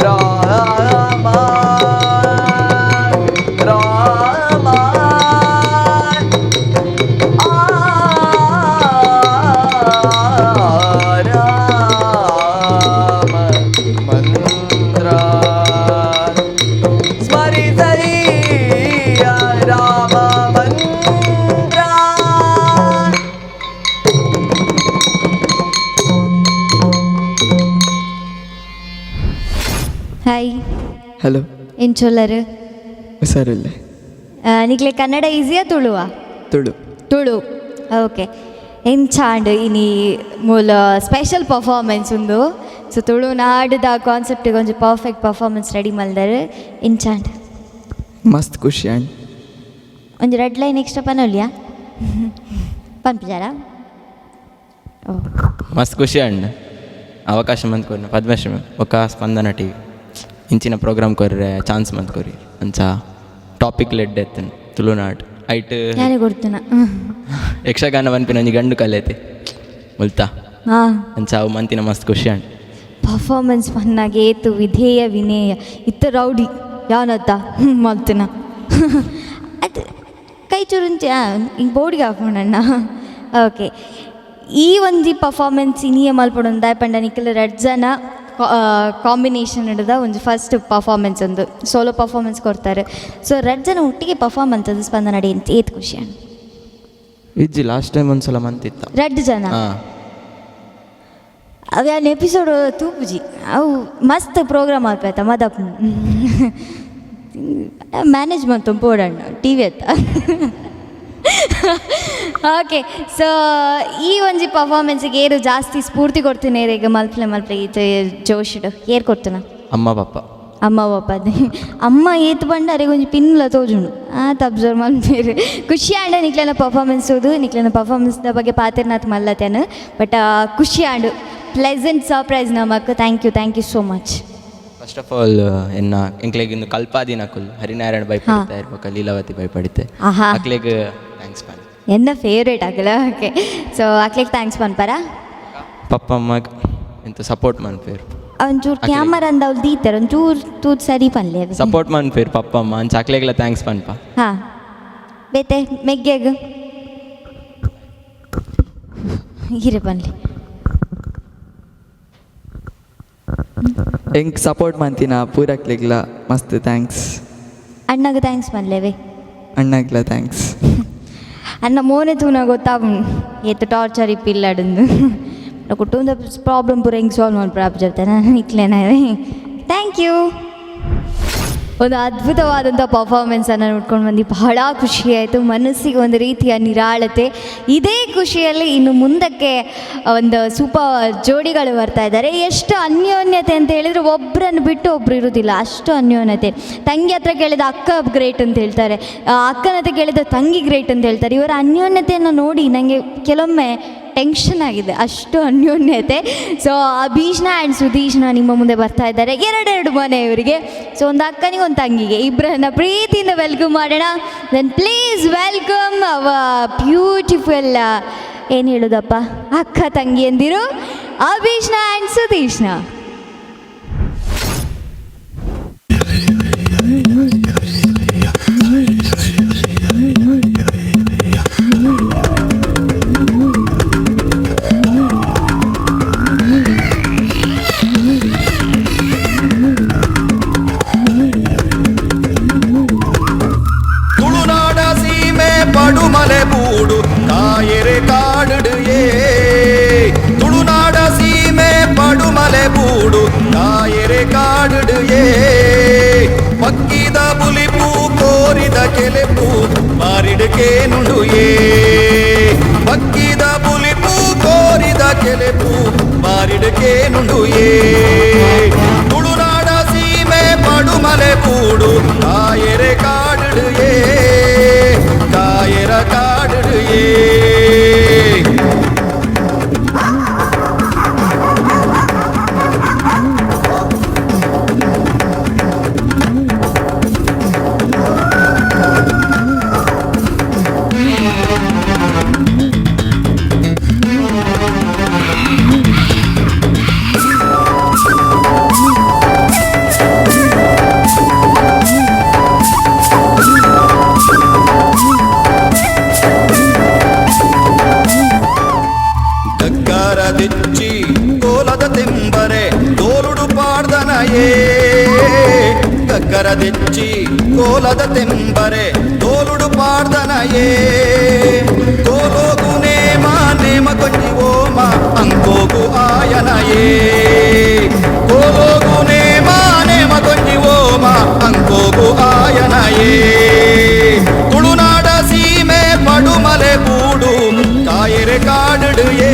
Speaker 9: ರಾಮ ರಾಮ ಆ ರಾಮ ಮಂತ್ರ. ಸ್ಮರಿಸಯ್ಯ ರಾಮ ಮಂತ್ರ.
Speaker 3: ಹಾಯ್.
Speaker 9: ಹಲೋ.
Speaker 3: ಎಂಚೊಲ್ಲರು?
Speaker 9: ಹುಷಾರಿಲ್ಲ.
Speaker 3: ನಿಕ್ಲೆ ಕನ್ನಡ ಈಸಿಯಾ ತುಳುವಾ?
Speaker 9: ತುಳು.
Speaker 3: ತುಳು, ಓಕೆ. ಎಂಚಾಂಡ್ ಇನಿ ಮೂಲ ಸ್ಪೆಷಲ್ ಪರ್ಫಾರ್ಮೆನ್ಸ್ ಉಂದು. ಸೊ ತುಳುನಾಡುದ ಕಾನ್ಸೆಪ್ಟಿಗೆ ಒಂಜಿ ಪರ್ಫೆಕ್ಟ್ ಪರ್ಫಾರ್ಮೆನ್ಸ್ ರೆಡಿ ಮಲ್ದಾರೆ. ಎಂಚಾಂಡ್?
Speaker 9: ಮಸ್ತ್ ಖುಷಿ ಆಂಡ್.
Speaker 3: ಒಂಜಿ ರೆಡ್ ಲೈನ್ ಎಕ್ಸ್ಟ್ರಾ ಪನೊಲಿಯಾ? ಪನ್ಪಿಜಾರ? ಓ.
Speaker 10: ಮಸ್ತ್ ಖುಷಿ ಅಂಡ್ ಅವಕಾಶ ಮಂತ್ ಕೊರ್ನ ಪದ್ಮಶ್ರೀ ಮ್ಯಾಮ್ ಬೊಕ್ಕ ಸ್ಪಂದನ ಟಿವಿ ಇಂಚಿನ ಪ್ರೋಗ್ರಾಮ್ ಕೊರ್ರೆ ಚಾನ್ಸ್ ಮಂತ್ ಕೊರಿ. ಅಂಚ ಟಾಪಿಕ್ ಲೆಡ್ ಎತ್ತನ್ ತುಳುನಾಡ್ ಐಟ್.
Speaker 3: ಯಾನೆ ಕೊಡ್ತುನ?
Speaker 10: ಯಕ್ಷಗಾನ ಪನ್ಪಿನ ಒಂಜಿ ಗಂಡು ಕಲೆತೆ ಮುಲ್ತ. ಅಂಚ ಅವು ಮಂತಿನ ಮಸ್ತ್ ಖುಷಿ ಅಂಡ್.
Speaker 3: ಪರ್ಫಾರ್ಮೆನ್ಸ್ ಪನ್ನಾಗ ಏತು ವಿಧೇಯ ವಿನೇಯ ಇತ್ತ ರೌಡಿ ಯಾನತ್ತ ಮಲ್ತನ ಅದು ಕೈ ಚುರುಂಚ ಹಿಂಗೆ ಬೋರ್ಡಿಗೆ ಹಾಕೋಣ. ಓಕೆ, ಈ ಒಂಜಿ ಪರ್ಫಾರ್ಮೆನ್ಸ್ ಇನಿಯ ಮಲ್ಪೊಡು ದಾಯೆ ಪಂಡ ನಿಕಲ್ ರಡ್ಡ್ ಜನ ಕಾಂಬಿನೇಷನ್ ಹಿಡ್ದ ಒಂಜಿ ಫಸ್ಟ್ ಪರ್ಫಾರ್ಮೆನ್ಸ್ ಒಂದು ಸೋಲೋ ಪರ್ಫಾರ್ಮೆನ್ಸ್ ಕೊಡ್ತಾರೆ. ಸೊ ರಡ್ಡ್ ಜನ ಒಟ್ಟಿಗೆ ಪರ್ಫಾರ್ಮ್ ಅಂತದ್ದು ಸ್ಪಂದನ ಅಡಿ ಏತ್ ಖುಷಿ ಅಣ್ಣ?
Speaker 10: ಇಜ್ಜಿ, ಲಾಸ್ಟ್ ಟೈಮ್ ಒಂದ್ಸಲ ಮಂತಿತ್ತ.
Speaker 3: ರಡ್ಡ್ ಜನ?
Speaker 10: ಹಾಂ.
Speaker 3: ಅವು ಯಾನ್ ಎಪಿಸೋಡ್ ತೂಪುಜಿ. ಅವು ಮಸ್ತ್ ಪ್ರೋಗ್ರಾಮ್ ಆಲ್ಪೈತ ಮದಪ್ ಮ್ಯಾನೇಜ್ ಮಂತು ಪೋಡಣ್ಣ ಟಿವಿ ಅತ್ತ. ಓಕೆ, ಸೊ ಈ ಒಂಜಿ ಪರ್ಫಾರ್ಮೆನ್ಸ್ಗೆ ಏರು ಜಾಸ್ತಿ ಸ್ಫೂರ್ತಿ ಕೊಡ್ತೀನಿ? ಈಗ ಮಲ್ಪ್ಲೆ ಮಲ್ಪ್ಲೆ ಈತ ಜೋಶಿಡು ಏರ್ ಕೊಡ್ತನ?
Speaker 10: ಅಮ್ಮ ಪಪ್ಪ.
Speaker 3: ಅಮ್ಮ ಪಪ್ಪ. ಅಮ್ಮ ಏತ್ ಪಂಡ ಅರೆಗ್ ಒಂಜಿ ಪಿನ್ಲ ತೋಜುಂಡು. ಆತ್ ಅಬ್ಸರ್ವ್ ಮಲ್ಪೇರು. ಖುಷಿ ಆಂಡ ನಿಕ್ಲೆನ ಪರ್ಫಾರ್ಮೆನ್ಸ್ ತೂದು. ನಿಕ್ಲೆನ ಪರ್ಫಾರ್ಮೆನ್ಸ್ದ ಬಗ್ಗೆ ಪಾತೆರ್ನಾತ್ ಮಲ್ಲತೇನು, ಬಟ್ ಖುಷಿ ಆಂಡು. ಪ್ಲೆಸೆಂಟ್ ಸರ್ಪ್ರೈಸ್ ನಮಕ್. Thank you, thank you so much.
Speaker 10: First of all ಎನ್ನ ಎಂಕ್ಲೆಗ್ ಇಂದು ಕಲ್ಪಾದಿನಕುಲು ಹರಿನಾರಾಯಣ ಭಯಪಡಿತಾ ಇರ್ಬೇಕು, ಲೀಲಾವತಿ ಭಯಪಡಿತೆ. ಅಕ್ಲೆಗ್ thanks ಪನ್.
Speaker 3: ಎನ್ನ ಫೇವ್ರೇಟ್ ಆಗಲ್ಲ. ಓಕೆ, ಸೊ ಅಕ್ಲೆಗ್ thanks ಪನ್ಪರ?
Speaker 10: ಪಪ್ಪ ಅಮ್ಮಗ್ ಎಂತ ಸಪೋರ್ಟ್ ಮನ್ಪೇರು.
Speaker 3: ಒಂಚೂರು ಕ್ಯಾಮರಾ ಅಂದ ಅವ್ಲು ದೀತೆರ್, ಒಂಚೂರು ತೂದು ಸರಿ ಪನ್ಲೆ.
Speaker 10: ಸಪೋರ್ಟ್ ಮನ್ಪೇರು ಪಪ್ಪ ಅಮ್ಮ, ಅಂಚ ಅಕ್ಲೆಗ್ಲ thanks ಪನ್ಪ.
Speaker 3: ಹಾಂ, ಬೇತೆ ಮೆಗ್ಗೆಗ್ ಹೀರೆ ಪನ್ಲಿ.
Speaker 9: ಎಂಕ್ ಸಪೋರ್ಟ್ ಮಂತಿನ ಪೂರಕ್ಲೆಗ್ಲ ಮಸ್ತ್ thanks.
Speaker 3: ಅಣ್ಣಗೆ thanks ಪನ್ಲೇವೆ.
Speaker 9: ಅಣ್ಣಗ್ಲ thanks.
Speaker 3: ಅನ್ನ ಮೋನೆ ತೂನ ಗೊತ್ತಾಪುಂಡು ಏತ್ ಟಾರ್ಚರ್ ಇಪ್ಪಿಲ್ಲಡುಂದು. ಕುಟುಂಬದ ಪ್ರಾಬ್ಲಮ್ ಪೂರ ಹೆಂಗೆ ಸಾಲ್ವ್ ಮಲ್ಪರ ಜೊತೆ ನಾನು ಇಕ್ಲೇನ. Thank you. ಒಂದು ಅದ್ಭುತವಾದಂಥ ಪರ್ಫಾರ್ಮೆನ್ಸನ್ನು ನೋಡ್ಕೊಂಡು ಬಂದು ಬಹಳ ಖುಷಿಯಾಯಿತು. ಮನಸ್ಸಿಗೆ ಒಂದು ರೀತಿಯ ನಿರಾಳತೆ. ಇದೇ ಖುಷಿಯಲ್ಲಿ ಇನ್ನು ಮುಂದಕ್ಕೆ ಒಂದು ಸೂಪರ್ ಜೋಡಿಗಳು ಬರ್ತಾ ಇದ್ದಾರೆ. ಎಷ್ಟು ಅನ್ಯೋನ್ಯತೆ ಅಂತ ಹೇಳಿದರೆ ಒಬ್ಬರನ್ನು ಬಿಟ್ಟು ಒಬ್ಬರು ಇರೋದಿಲ್ಲ, ಅಷ್ಟು ಅನ್ಯೋನ್ಯತೆ. ತಂಗಿ ಹತ್ರ ಕೇಳಿದ ಅಕ್ಕ ಗ್ರೇಟ್ ಅಂತ ಹೇಳ್ತಾರೆ, ಅಕ್ಕನ ಹತ್ರ ಕೇಳಿದ ತಂಗಿ ಗ್ರೇಟ್ ಅಂತ ಹೇಳ್ತಾರೆ. ಇವರ ಅನ್ಯೋನ್ಯತೆಯನ್ನು ನೋಡಿ ನನಗೆ ಕೆಲವೊಮ್ಮೆ ಟೆನ್ಷನ್ ಆಗಿದೆ, ಅಷ್ಟು ಅನ್ಯೋನ್ಯತೆ. ಸೊ ಅಭೀಷ್ಣ ಆ್ಯಂಡ್ ಸುಧೀಶ್ನ ನಿಮ್ಮ ಮುಂದೆ ಬರ್ತಾ ಇದ್ದಾರೆ. ಎರಡೆರಡು ಮನೆ ಇವರಿಗೆ. ಸೊ ಒಂದು ಅಕ್ಕನಿಗೆ ಒಂದು ತಂಗಿಗೆ, ಇಬ್ಬರನ್ನ ಪ್ರೀತಿಯಿಂದ welcome ಮಾಡೋಣ. Then please welcome our beautiful, ಏನು ಹೇಳೋದಪ್ಪ, ಅಕ್ಕ ತಂಗಿಯಂದಿರು ಅಭೀಷ್ಣ ಆ್ಯಂಡ್ ಸುಧೀಶ್ನ.
Speaker 8: ತುಳುನಾಡ ಸೀಮೆ ಪಡುಮಲೆ ಬೂಡು ಕಾಯರೆ ಕಾಡುಡು ಏ. ತುಳುನಾಡ ಸೀಮೆ ಪಡುಮಲೆ ಬೂಡು ಕಾಯರೆ ಕಾಡುಡು ಏ. ಪಕ್ಕಿದ ಬುಲಿಪು ಕೋರಿದ ಕೆಲೆಪು ಬಾರಿಡುಕೇನುಂಡು ಏ. ಪಕ್ಕಿದ ಬುಲಿಪು ಕೋರಿದ ಕೆಲೆಪು ಬಾರಿಡುಕೇನುಂಡು ಏ. ತುಳುನಾಡ ಸೀಮೆ ಪಡುಮಲೆ ಬೂಡು ಕಾಯರೆ ಕಾಡುಡು ಏ. ಕಾಯರ ಕಾಡುಡು ಏ. ಗಗ್ಗರ ದಿಚ್ಚಿ ಕೋಲದ ತಿಂಬರೆ ತೋಲುಡು ಪಾಡ್ದನಯೇ. ಗಗ್ಗರ ದಿಚ್ಚಿ ಕೋಲದ ತಿಂಬರೆ ತೋಲುಡು ಪಾಡ್ದನಯೇ. ಕೋಲೋಗು ನೇಮ ನೇಮ ಕೊಂಜಿ ಓಮ ಅಂಕೋಗು ಆಯನಯೇ. ಕೋಲೋಗು ನೇಮ ನೇಮ ಕೊಂಜಿ ಓಮ ಅಂಕೋಗು ಆಯನಯೇ. ತುಳುನಾಡ ಸೀಮೆ ಪಡುಮಲೆ ಬೂಡು ಕಾಯರೆ ಕಾಡುಡು ಏ.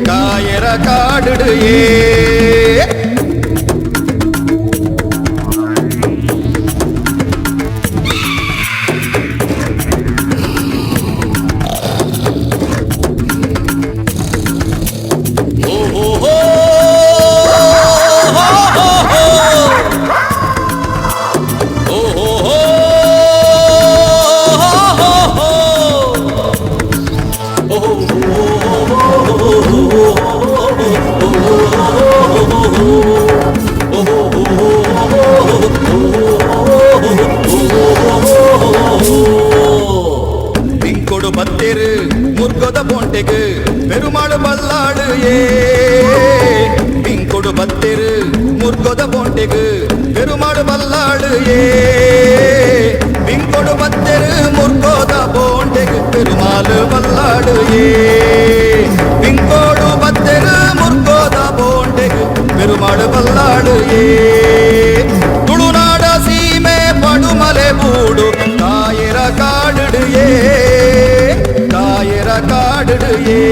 Speaker 8: ಕಾಯರ ಕಾಡುಡು ಏ. ಬಿಂಕೊಡು ಬತ್ತೇರು ಮುರ್ಗೊದ ಬೋಂಟೆಗು பெருமாள் பல்லாடு ஏ. ಬಿಂಕೊಡು ಬತ್ತೇರು ಮುರ್ಗೊದ ಬೋಂಟೆಗು பெருமாள் பல்லாடு ஏ. ಬಿಂಕೊಡು ಬತ್ತೇರು ಮುರ್ಗೋದ ಬೋಂಟೆಗು பெருமாள் பல்லாடு ஏ. ಬಿಂಕೋಡು ಬತ್ತೇರು ಮುರ್ಗೋದ ಬೋಂಟೆಗು பெருமாள் பல்லாடு ஏ. ತುಳುನಾಡ ಸೀಮೆ ಪಡುಮಲೆ ಬೂಡು ಕಾಯರ ಕಾಡುಡು ಏ. ಕಾಯರ ಕಾಡುಡು ಏ.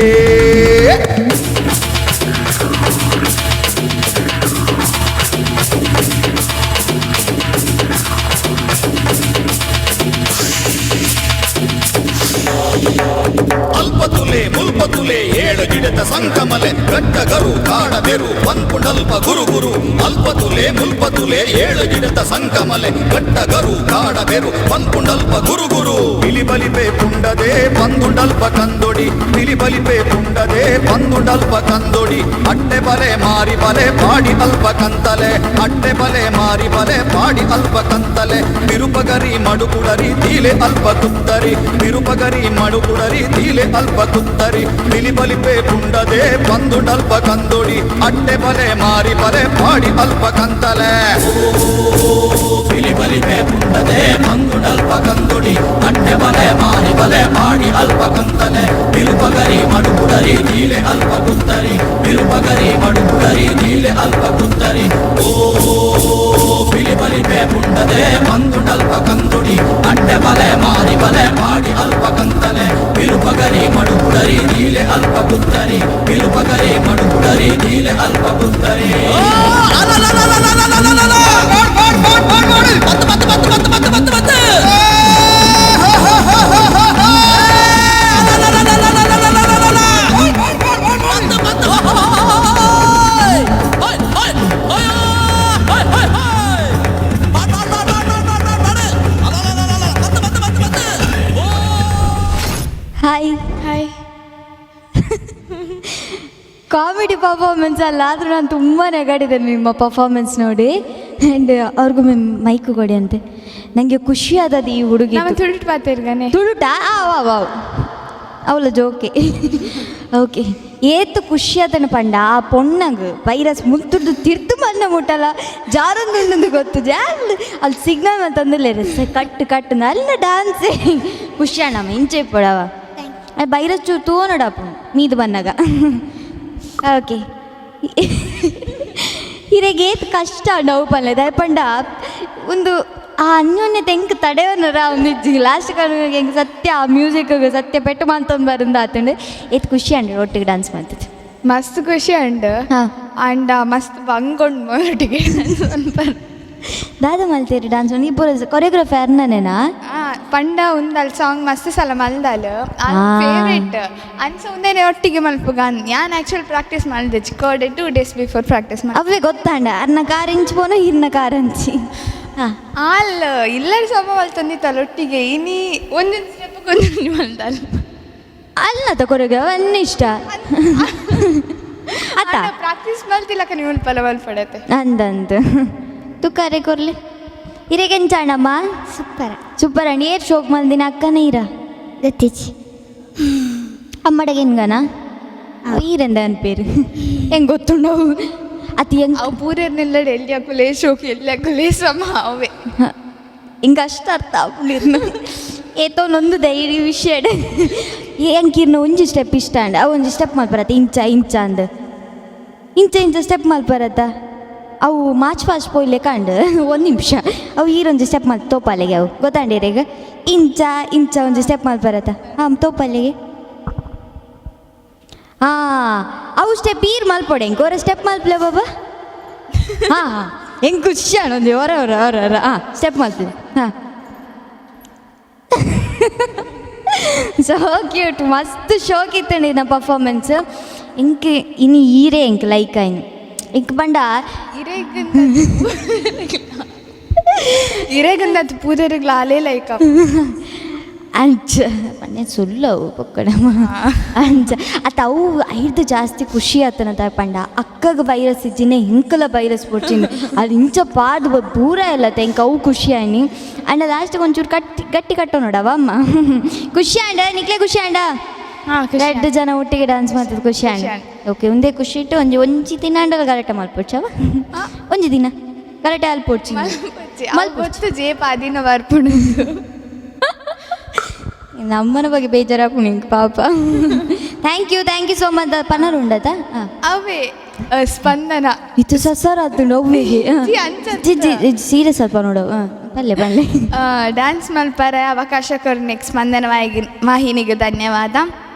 Speaker 8: ಅಲ್ಪತುಲೆ ಮುಲ್ಪತುಲೆ ಏಳು ಗಿಡದ ಸಂಕಮಲೆ ಗಟ್ಟಗರು ಕಾಡಬೆರು ಪನ್ಪುಂಡಲ್ಪ ಗುರು ಗುರು. ಅಲ್ಪತುಲೆ ಮುಲ್ಪತುಲೆ ಏಳು ಗಿಡದ ಸಂಕಮಲೆ ಗಟ್ಟಗರು ಕಾಡಬೆರು ಪನ್ಪುಂಡಲ್ಪ ಗುರು ಗುರು. ಬಿಲಿ ಬಲಿಪೆ ಪುಂಡದೆ ಪಂದುಂಡಲ್ಪ ಕಂದೊಡಿ. ಬಿಲಿ ಬಲಿಪೆ ಪುಂಡದೆ ಪಂದುಂಡಲ್ಪ ಕಂದೊಡಿ. ಅಟ್ಟೆ ಬಲೆ ಮಾರಿ ಬಲೆ ಪಾಡಿ ಅಲ್ಪ ಕಂತಲೆ. ಅಟ್ಟೆ ಬಲೆ ಮಾರಿ ಬಲೆ ಪಾಡಿ ಅಲ್ಪ ಕಂತಲೆ. ಬಿರುಪಗರಿ ಮಡುಕುಡರಿ ತೀಲೆ ಅಲ್ಪ ತುತ್ತರಿ. ಬಿರುಪಗರಿ ಮಡುಕುಡರಿ ದೀಲೆ ಅಲ್ಪ ಕುತ್ತರಿ ಬಿಲಿ ಬಲಿಪೆ ಪುಂಡದೆ ಬಂದುಡಲ್ಪ ಕಂದೊಡಿ ಅಟ್ಟೆ ಬಲೆ ಮಾರಿ ಬಲೆ ಪಾಡಿ ಅಲ್ಪ ಕಂತಲೆ. ಬಿಲಿ ಬಲಿಪೆ ಪುಂಡದೆ ಬಂದುಡಲ್ಪ ಕಂದೊಡಿ ಅಟ್ಟೆ ಬಲೆ ಮಾರಿ ಬಲೆ ಪಾಡಿ ಅಲ್ಪ ಕಂತಲೆ ಬಿರುಪಗರಿ ಮಡುಪುಡರಿ ದೀಲೆ ಅಲ್ಪ ಕುತ್ತರಿ ಬಿರುಪಗರಿ ಮಡುಪುಡರಿ ದೀಲೆ ಅಲ್ಪ ಕುತ್ತರಿ. ಓ ಬಿಲಿ ಬಲಿಪೆ ಪುಂಡದೆ ಬಂದುಡಲ್ಪ ಕಂದೊಡಿ ಅಟ್ಟೆ ಬಲೆ ಮಾರಿ ಬಲೆ ಪಾಡಿ ಅಲ್ಪ ಕಂತಲೆ ಬಿರುಪಗರಿ ಮಡುಪುಡರಿ ದೀಲೆ ಅಲ್ಪ ಕುತ್ತರಿ ಬಿರುಪಗರಿ ಮಡುಪುಡರಿ ದೀಲೆ ಅಲ್ಪ ಕುತ್ತರಿ.
Speaker 3: ಹಾಯ್.
Speaker 5: ಹಾಯ್.
Speaker 3: ಕಾಮಿಡಿ ಪರ್ಫಾರ್ಮೆನ್ಸ್ ಅಲ್ಲ, ಆದರೂ ನಾನು ತುಂಬ ನಗಾಡಿದ್ದೇನೆ ನಿಮ್ಮ ಪರ್ಫಾರ್ಮೆನ್ಸ್ ನೋಡಿ. ಆ್ಯಂಡ್ ಅವ್ರಿಗೂ ಮೈಕು ಕೊಡಿ ಅಂತೆ. ನನಗೆ ಖುಷಿ ಆದದ್ದು ಈ ಹುಡುಗಿ.
Speaker 5: ನಮ್ಮ ತುಳುಟ್ ಪಾತೆರ್ಗನೆ.
Speaker 3: ತುಳುಟಾ? ಆ ವಾ ವಾವ್, ಅವಳ ಜೋಕೆ. ಓಕೆ, ಏತು ಖುಷಿ ಆತನ ಪಂಡ ಆ ಪೊಣ್ಣಂಗ್ ವೈರಸ್ ಮುತ್ತುಡ್ದು ತಿರ್ತು ಮನ್ನ ಮುಟ್ಟಲ್ಲ ಜಾರೊಂದು ಗೊತ್ತು ಜಾಲ್ ಅಲ್ಲಿ ಸಿಗ್ನಲ್ ಅಂತಂದಿಲ್ಲ ಕಟ್ಟು ಕಟ್ಟು ನಲ್ಲ ಡ್ಯಾನ್ಸ್. ಖುಷಿ ಅಣ್ಣಮ್ಮ ಇಂಚೆ ಪಡವ ಬೈರಸ್ ಚೂ ತೂ ನೋಡಪ್ಪ ಮೀದು ಬಂದಾಗ. ಓಕೆ, ಇರೆಗ್ ಏತ್ ಕಷ್ಟ ನೋವು ಪಲ್ಲೆ ದಯಪಂಡ ಒಂದು ಆ ಅನ್ಯೋನ್ಯತೆ ಎಂಕ್ ತಡೆಯೋನರ ಒಂದು ಲಾಸ್ಟ್ ಎಂಕ್ ಸತ್ಯ ಆ ಮ್ಯೂಸಿಕ್ ಸತ್ಯ ಪೆಟ್ಟು ಮಂತೊಂದು ಬರಂದ ಆತಂಡು. ಏತ್ ಖುಷಿ ಅಂಡ್ ಒಟ್ಟಿಗೆ ಡ್ಯಾನ್ಸ್ ಮಾಡ್ತಿತ್ತು?
Speaker 5: ಮಸ್ತ್ ಖುಷಿ ಅಂಡ್ ಅಂಡ ಮಸ್ತ್ ಬಂಗೊಂಡು ಒಟ್ಟಿಗೆ.
Speaker 3: ದಾದ ಮಲ್ತೇರಿ ಡ್ಯಾನ್ಸ್ ಇಬ್ಬರು? ಕೊರಿಯೋಗ್ರಫಿ ಅರ್ನನೇನಾ?
Speaker 5: ಪಂಡ ಉಂದಲ್ ಸಾಂಗ್ ಮಸ್ತ್ ಸಲ ಮಲ್ದಾಲ್ ಫೇವ್ರೇಟ್ ಅನ್ಸ ಉಂದೇನೆ ಒಟ್ಟಿಗೆ ಮಲ್ಪುಗ. ಯಾನ್ ಆಕ್ಚುಲ್ ಪ್ರಾಕ್ಟೀಸ್ ಮಲ್ದೆ ಚಿಕ್ಕೋಡೆ 2 ಡೇಸ್ ಬಿಫೋರ್ ಪ್ರಾಕ್ಟೀಸ್ ಮಾಡಿ.
Speaker 3: ಅವೇ ಗೊತ್ತಾಂಡ ಅರ್ನ ಕಾರ್ ಇಂಚ್ ಪೋನು ಇರ್ನ ಕಾರ್ ಅಂಚಿ.
Speaker 5: ಆಲ್ ಇಲ್ಲರ ಸಮ ಮಲ್ತೊಂದಿತ್ತಲ್ಲ ಒಟ್ಟಿಗೆ ಇನಿ ಒಂದೊಂದು ಸ್ಟೆಪ್ ಒಂದೊಂದು ಮಲ್ದಾಲ್.
Speaker 3: ಅಲ್ಲ ಕೊರಿಯೋಗ್ರಾಫ್ ಅನ್ನ ಇಷ್ಟ ಅತ್ತ.
Speaker 5: ಪ್ರಾಕ್ಟೀಸ್ ಮಲ್ತಿಲ್ಲಕ ನೀವು ಪಲ ಮಲ್ಪಡತೆ.
Speaker 3: ಅಂದಂದು ತುಕ್ಕಾರೆ ಕೊರ್ಲಿ ಇರೆಗೆಂಚಾಣಮ್ಮ?
Speaker 6: ಸೂಪರ್.
Speaker 3: ಸೂಪರ್ ಅಣ್ಣ. ಏರ್ ಶೋಕ್ ಮಲ್ದಿನ ಅಕ್ಕನ ಈರ?
Speaker 6: ಗೊತ್ತಿಚ್ಚಿ.
Speaker 3: ಅಮ್ಮಡಗೇನ್ಗನ ಈರೆಂದ ಅನ್ಪೇರು ಹೆಂಗೆ ಗೊತ್ತುಂಡವು ಅತಿ ಹೆಂಗ್?
Speaker 5: ಅವು ಪೂರೇರ್ನೆಲ್ಲಡೆ ಎಲ್ಲಿ ಹಾಕುಲೇ ಶೋಕ್ ಎಲ್ಲಿ ಹಾಕುಲೇ ಸಮ ಅವೇ.
Speaker 3: ಹಿಂಗೆ ಅಷ್ಟು ಅರ್ಥ ಆಪುಂಡಿರ್ನು ಏತೋ ನೊಂದು ಧೈರ್ಯ ವಿಷಯ. ಎಂಕಿರ್ನ ಒಂಜಿ ಸ್ಟೆಪ್ ಇಷ್ಟ ಅಂಡ ಅವು ಒಂಜಿ ಸ್ಟೆಪ್ ಮಲ್ಪರತ್ತ ಇಂಚ ಇಂಚ ಅಂದ್ ಇಂಚ ಇಂಚ ಸ್ಟೆಪ್ ಮಲ್ಪರತ್ತ ಅವು ಮಾರ್ಚ್ ಫಾಸ್ಟ್ ಪೋಯ್ಲೆ ಕಂಡು. ಒಂದು ನಿಮಿಷ, ಅವು ಈರೊಂಜಿ ಸ್ಟೆಪ್ ಮಲ್ ತೋಪಾಲೆಗೆ ಅವು ಗೊತ್ತಾಂಡಿರೇಗ ಇಂಚ ಇಂಚ ಒಂಜಿ ಸ್ಟೆಪ್ ಮಲ್ಪರತ್ತ. ಹಾಂ, ತೋಪಾಲೆಗೆ. ಹಾಂ, ಅವು ಸ್ಟೆಪ್ ಈರ್ ಮಲ್ಪೊಡೆ ಎಂಕ್ ಹೊರ ಸ್ಟೆಪ್ ಮಲ್ಪಲೆ ಬಾಬಾ. ಹಾಂ ಹಾಂ, ಹೆಂಗೆ ಖುಷಿ ಒಂಜಿ ಹೊರ ಹೊರ ಹೊರ ಹೊರ. ಹಾಂ, ಸ್ಟೆಪ್ ಮಲ್ಪಲೆ. ಹಾಂ, ಸೊ ಕ್ಯೂಟ್, ಮಸ್ತ್ ಶೋಕ್ ಇತ್ತಂడి నా ಪರ್ಫಾರ್ಮೆನ್ಸ್. ಇಂಕ್ ಇನಿ ಈರೇ ಎಂಕ್ ಲೈಕ್ ಆಯ್ನು ಇಂಕ್ ಬಂಡ.
Speaker 5: ಇರೆಗಂದತ್ ಪೂರೆರ್ಗ್ಲ ಅಲೇ ಲೈಕ್.
Speaker 3: ಅಂಚ ಪನ್ನೆ ಸುಲ್ಲವು ಪೊಕ್ಕಡಮ್ಮ ಅಂಚ ಅತ್ತ. ಅವು ಐದು ಜಾಸ್ತಿ ಖುಷಿ ಆತನ ಪಂಡ ಅಕ್ಕಗ ವೈರಸ್ ಇಜ್ಜಿನೆ ಹಿಂಕಲ ವೈರಸ್ ಪೊಡ್ಚಿನ ಅದು ಇಂಚ ಪಾದ್ ಪೂರ ಎಲ್ಲ ಇಂಕ ಅವು ಖುಷಿ ಆಯ್ನಿ. ಅಂಡ ಲಾಸ್ಟ್ ಒಂಚೂರು ಕಟ್ಟಿ ಗಟ್ಟಿ ಕಟ್ಟೋ ನೋಡವ ಅಮ್ಮ. ಖುಷಿ ಅಂಡ ನಿಕ್ಲೆ? ಖುಷಿ ಅಂಡ? ಎರಡು ಜನ ಒಟ್ಟಿಗೆ ಡ್ಯಾನ್ಸ್ ಮಾಡ್ತದೆ, ಖುಷಿ ಅಂಡ. ಓಕೆ, ಒಂದೇ ಖುಷಿ ಇಟ್ಟು ಒಂಜಿ ಒಂಜಿ ದಿನ ಅಂಡಲ ಗಲಾಟೆ ಮಲ್ಪೊಚ್ಚವ? ಒಂಜಿ ದಿನ ಗಲಾಟೆ ಅಲ್ಪೊಡ್ಚಿ.
Speaker 5: ಮಲ್ಪೊಚ್ಚು ಜೇ ಪಾದಿನ ಬರ್ಪುಂಡು.
Speaker 3: ನಮ್ಮನ ಬಗ್ಗೆ ಬೇಜಾರಾಪುಂಡು ಇಂಕ್ ಪಾಪ. Thank you, thank you so much. ಪನರು ಉಂಡತಾ?
Speaker 5: ಅವೇ ಸ್ಪಂದನ.
Speaker 3: ಇದು ಸಸರ ಆತುಂಡು ಅವ್ವಿಗೆ. ಸೀರಿಯಸ್ ಅಲ್ಪ ನೋಡು. ಪಲ್ಲೆ ಪಲ್ಲೆ.
Speaker 5: ಡ್ಯಾನ್ಸ್ ಮಲ್ಪರೆ ಅವಕಾಶ ಕೊರ್ನೆಕ್ ಸ್ಪಂದನ ವಾಹಿನಿಗೆ ಧನ್ಯವಾದ.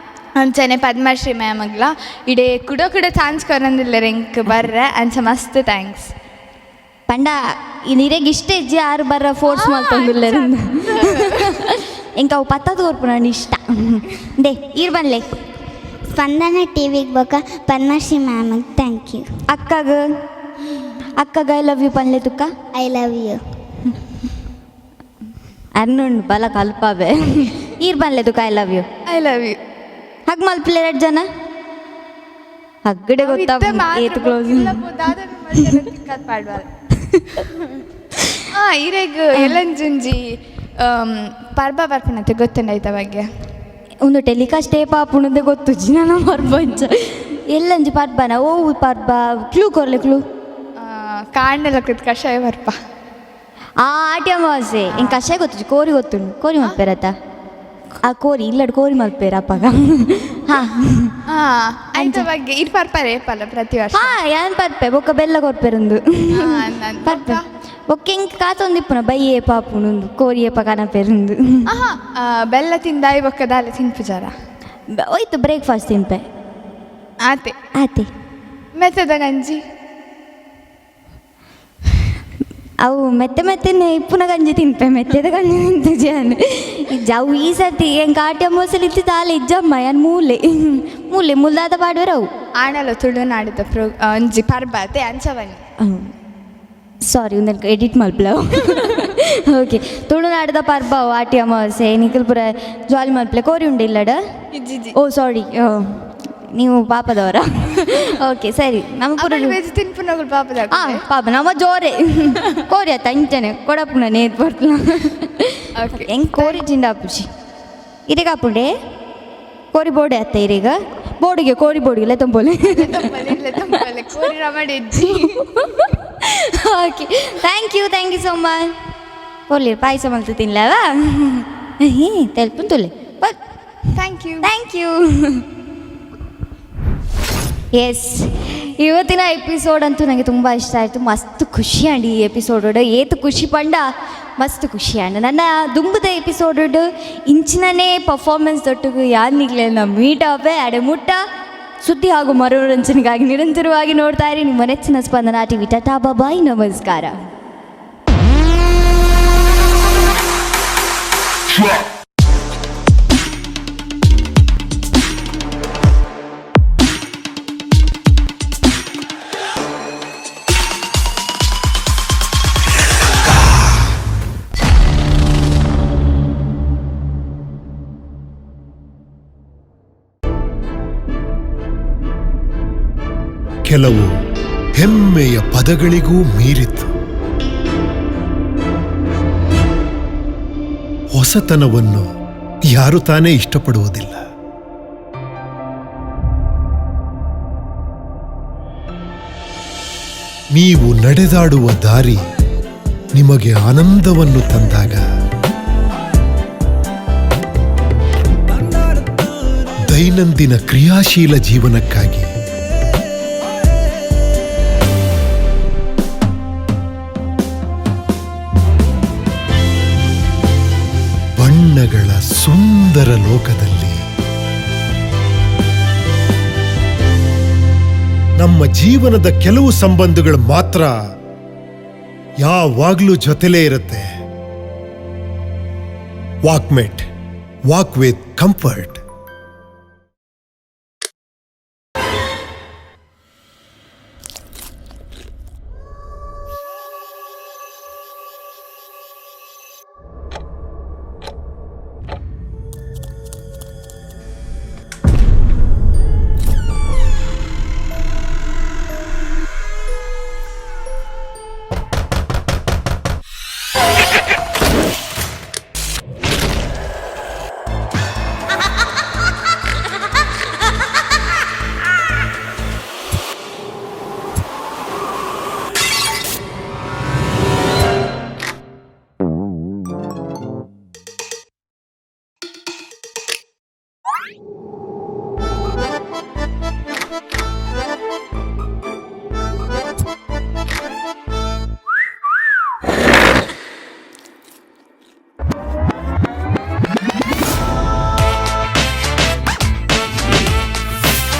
Speaker 5: ಅಂಚನೆ ಪದ್ಮಶ್ರೀ ಮ್ಯಾಮಗ್ಲ ಇಡೇ ಕುಡ ಕುಡ ಚಾನ್ಸ್ ಕೊರಂದಿಲ್ಲ ಎಂಕ್ ಬರ್ರೆ ಅಂಚ ಮಸ್ತ್ thanks.
Speaker 3: ಪಂಡ ಇರೆಗ್ ಇಷ್ಟ ಇಜ್ಜಿ ಆರು ಬರ್ರ ಫೋರ್ಸ್ ಮಲ್ತೊಂದುಲ್ಲೆರ್. ಎಂಕ್ ಅವು ಪತ್ತದ ಕೊರ್ಪುನ ಇಷ್ಟ. They ಈರ್ ಬನ್ಲೆ.
Speaker 6: ಸ್ಪಂದನ ಟಿವಿಗೆ ಬೊಕ Padma Shri ಮ್ಯಾಮಿಗೆ thank you.
Speaker 3: ಅಕ್ಕಗ ಅಕ್ಕಗ I love you ಪನ್ಲೆ ತುಕ್ಕ.
Speaker 6: I love you.
Speaker 3: ಅರ್ನುಂಡು ಬಲ ಕಲ್ಪಾವೆ. ಈರ್ ಬನ್ಲೆ ತುಕ್ಕ. I love you.
Speaker 5: I love you.
Speaker 3: Hug ಮಲ್ಪಲೆ ಎರಡು ಜನ ಹಗ್ಗಡೆ ಗೊತ್ತಾ ಏತ್ ಕ್ಲೋಸ್.
Speaker 5: ಹಾಂ, ಇರೆಗ್ ಎಲ್ಲಂಜುಂಜಿ ಪರ್ಬ ಬರ್ಪುನತೆ ಗೊತ್ತುಂಡೈತ ಬಗ್ಗೆ?
Speaker 3: ಒಂದು ಟೆಲಿಕಾಸ್ಟ್ ಏಪ ಆಪುಣಂದೆ ಗೊತ್ತುಜ್ಜಿ ನನ್ನ ಪರ್ಬಂಚ ಎಲ್ಲಂಜಿ ಪರ್ಬನ ಓ ಪರ್ಬ ಕ್ಲೂ ಕೊರ್ಲೆ ಕ್ಲೂ.
Speaker 11: ಕಾಂಡೆಲಕ್ಕದ ಕಷಾಯ ಬರ್ಪ.
Speaker 3: ಆ ಆಟಿ ಅಮಾವಾಸ್ಯೆ ಎಂಕ್ ಕಷಾಯ ಗೊತ್ತುಜ್ಜಿ, ಕೋರಿ ಗೊತ್ತುಂಡು. ಕೋರಿ ಮಲ್ಪೇರತ್ತ? ಆ ಕೋರಿ ಇಲ್ಲಡ್ ಕೋರಿ ಮಲ್ಪೇರ ಅಪ್ಪಗ. ಹಾ.
Speaker 11: ಐತ ಬಗ್ಗೆ ಇರ್ ಪರ್ಪರೆ ಏಪಲ್ಲ ಪ್ರತಿ ವರ್ಷ?
Speaker 3: ಹಾ, ಯಾನ್ ಪರ್ಪೆ, ಬೊಕ್ಕ ಬೆಲ್ಲ ಕೊರ್ಪೆರುಂದು ಪರ್ಪೆ. ಬೊಕ್ಕ ಎಂಕ್ ಕಾತೊಂದಿಪ್ಪುನ ಬೈ ಏಪ ಆಪುಣುಂದು, ಕೋರಿ ಏಪ ಕನಪೆರುಂದು.
Speaker 11: ಆಹಾ, ಬೆಲ್ಲ ತಿಂದಾಯಿ ಬೊಕ್ಕ ದಾಲೆ ತಿನ್ಪುಜಾರ?
Speaker 3: ಹೋಯ್ತು ಬ್ರೇಕ್ಫಾಸ್ಟ್ ತಿನ್ಪೆ.
Speaker 11: ಆತೆ.
Speaker 3: ಆತೆ.
Speaker 11: ಮೆತ್ತದ ಗಂಜಿ?
Speaker 3: ಅವು ಮೆತ್ತೆ ಮೆತ್ತೆನೆ ಇಪ್ಪುನ ಗಂಜಿ ತಿನ್ಪೆ, ಮೆತ್ತೆದ ಗಂಜಿ ತಿಂತು ಜಾನ್ ಇಜ್ಜ. ಅವು ಈ ಸರ್ತಿ ಎಂಕ್ ಆಟಿ ಅಮಾವಾಸ್ಯೆಲ್ ಇತ್ತಿ ದಾಲ ಇಜ್ಜಮ್ಮ. ಯಾನ್ ಮೂಲೆ ಮೂಲೆ ಮುಲ್ದಾದ ಪಾಡುವೆರ್ ಅವು.
Speaker 11: ಆಣಲ ತುಳುನಾಡಿದ ಪ್ರೋ ಒಂಜಿ ಪರ್ಬ ಅತೆ, ಅಂಚವನಿ.
Speaker 3: ಸಾರಿ, ಉಂದೆನ್ ಎಡಿಟ್ ಮಲ್ಪಲ. ಓಕೆ, ತುಳುನಾಡದ ಪರ್ಬ ಅವು ಆಟಿ ಅಮಾವಾಸ್ಯೆ. ನಿಕಲ್ ಪೂರ ಜಾಲಿ ಮಲ್ಪಲೆ. ಕೋರಿ ಉಂಡು ಇಲ್ಲಡ?
Speaker 11: ಇಜ್ಜಿಜ್ಜಿ.
Speaker 3: ಓ ಸಾರಿ, ನೀವು ಪಾಪದವರ? ಓಕೆ, ಸರಿ. ನಮ್ಮ ಪೂರ
Speaker 11: ವೆಜ್ ತಿನ್ಪುನಗುಲು ಪಾಪದ.
Speaker 3: ಆ ಪಾಪ ನಮ್ಮ ಜೋರೆ ಕೋರಿ ಆತ ಅಂಚನೆ ಕೊಡಪುನ ನೇತ್ ಬರ್ತಲ.
Speaker 11: ಓಕೆ.
Speaker 3: ಹೆಂಗೆ ಕೋರಿ ಜಿಂಡ ಆಪುಜಿ ಇರೆಗ್ ಆಪುಂಡೆ? ಕೋರಿ ಬೋಡೆ ಅತ್ತ ಇರೆಗ? ಬೋಡಿಗೆ ಕೋರಿ ಬೋಡಿಗೆ ಲೆತ್ತೊಂಪೊಲೆ.
Speaker 11: ಕೋರಿ ರಮಡಿ ಇಜ್ಜಿ.
Speaker 3: Okay, thank you, thank you so much. ಕೊರ್ಲಿ ಪಾಯಸ ಮಲ್ತು ತಿನ್ಲವ ಹೇ ತೆಲ್ಪುನ್ ತುಲೆ.
Speaker 11: Thank you.
Speaker 3: Thank you. S, ಇವತ್ತಿನ ಎಪಿಸೋಡ್ ಅಂತೂ ನನಗೆ ತುಂಬ ಇಷ್ಟ ಆಯಿತು. ಮಸ್ತ್ ಖುಷಿ ಆಂಡ್ ಈ ಎಪಿಸೋಡ್. ಏತು ಖುಷಿ ಪಂಡ ಮಸ್ತ್ ಖುಷಿ ಆಂಡ್. ನನ್ನ ದುಂಬುದ ಎಪಿಸೋಡ್ ಇಂಚಿನನೇ ಪರ್ಫಾರ್ಮೆನ್ಸ್ ದೊಟ್ಟುಗು ಯಾನಿಗ್ಲೆನ ಮೀಟ್ ಆಪೆ. ಅಡೆ ಮುಟ್ಟ ಸುದ್ದಿ ಹಾಗೂ ಮನೋರಂಜನೆಗಾಗಿ ನಿರಂತರವಾಗಿ ನೋಡ್ತಾ ಇರಿ ನಿಮ್ಮ ನೆಚ್ಚಿನ ಸ್ಪಂದನ ಟಿವಿ. ಟಾಟಾ, ಬಾಯ್, ನಮಸ್ಕಾರ.
Speaker 1: ಕೆಲವು ಹೆಮ್ಮೆಯ ಪದಗಳಿಗೂ ಮೀರಿತ್ತು. ಹೊಸತನವನ್ನು ಯಾರು ತಾನೇ ಇಷ್ಟಪಡುವುದಿಲ್ಲ? ನೀವು ನಡೆದಾಡುವ ದಾರಿ ನಿಮಗೆ ಆನಂದವನ್ನು ತಂದಾಗ, ದೈನಂದಿನ ಕ್ರಿಯಾಶೀಲ ಜೀವನಕ್ಕಾಗಿ ಬಣ್ಣಗಳ ಸುಂದರ ಲೋಕದಲ್ಲಿ ನಮ್ಮ ಜೀವನದ ಕೆಲವು ಸಂಬಂಧಗಳು ಮಾತ್ರ ಯಾವಾಗ್ಲೂ ಜೊತೆಲೇ ಇರುತ್ತೆ. ವಾಕ್ಮೆಟ್, walk with comfort.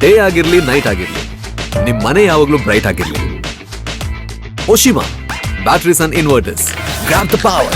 Speaker 2: Day ಆಗಿರ್ಲಿ, ನೈಟ್ ಆಗಿರ್ಲಿ, ನಿಮ್ ಮನೆ ಯಾವಾಗ್ಲೂ ಬ್ರೈಟ್ ಆಗಿರ್ಲಿ. Oshima batteries and inverters, grab the power.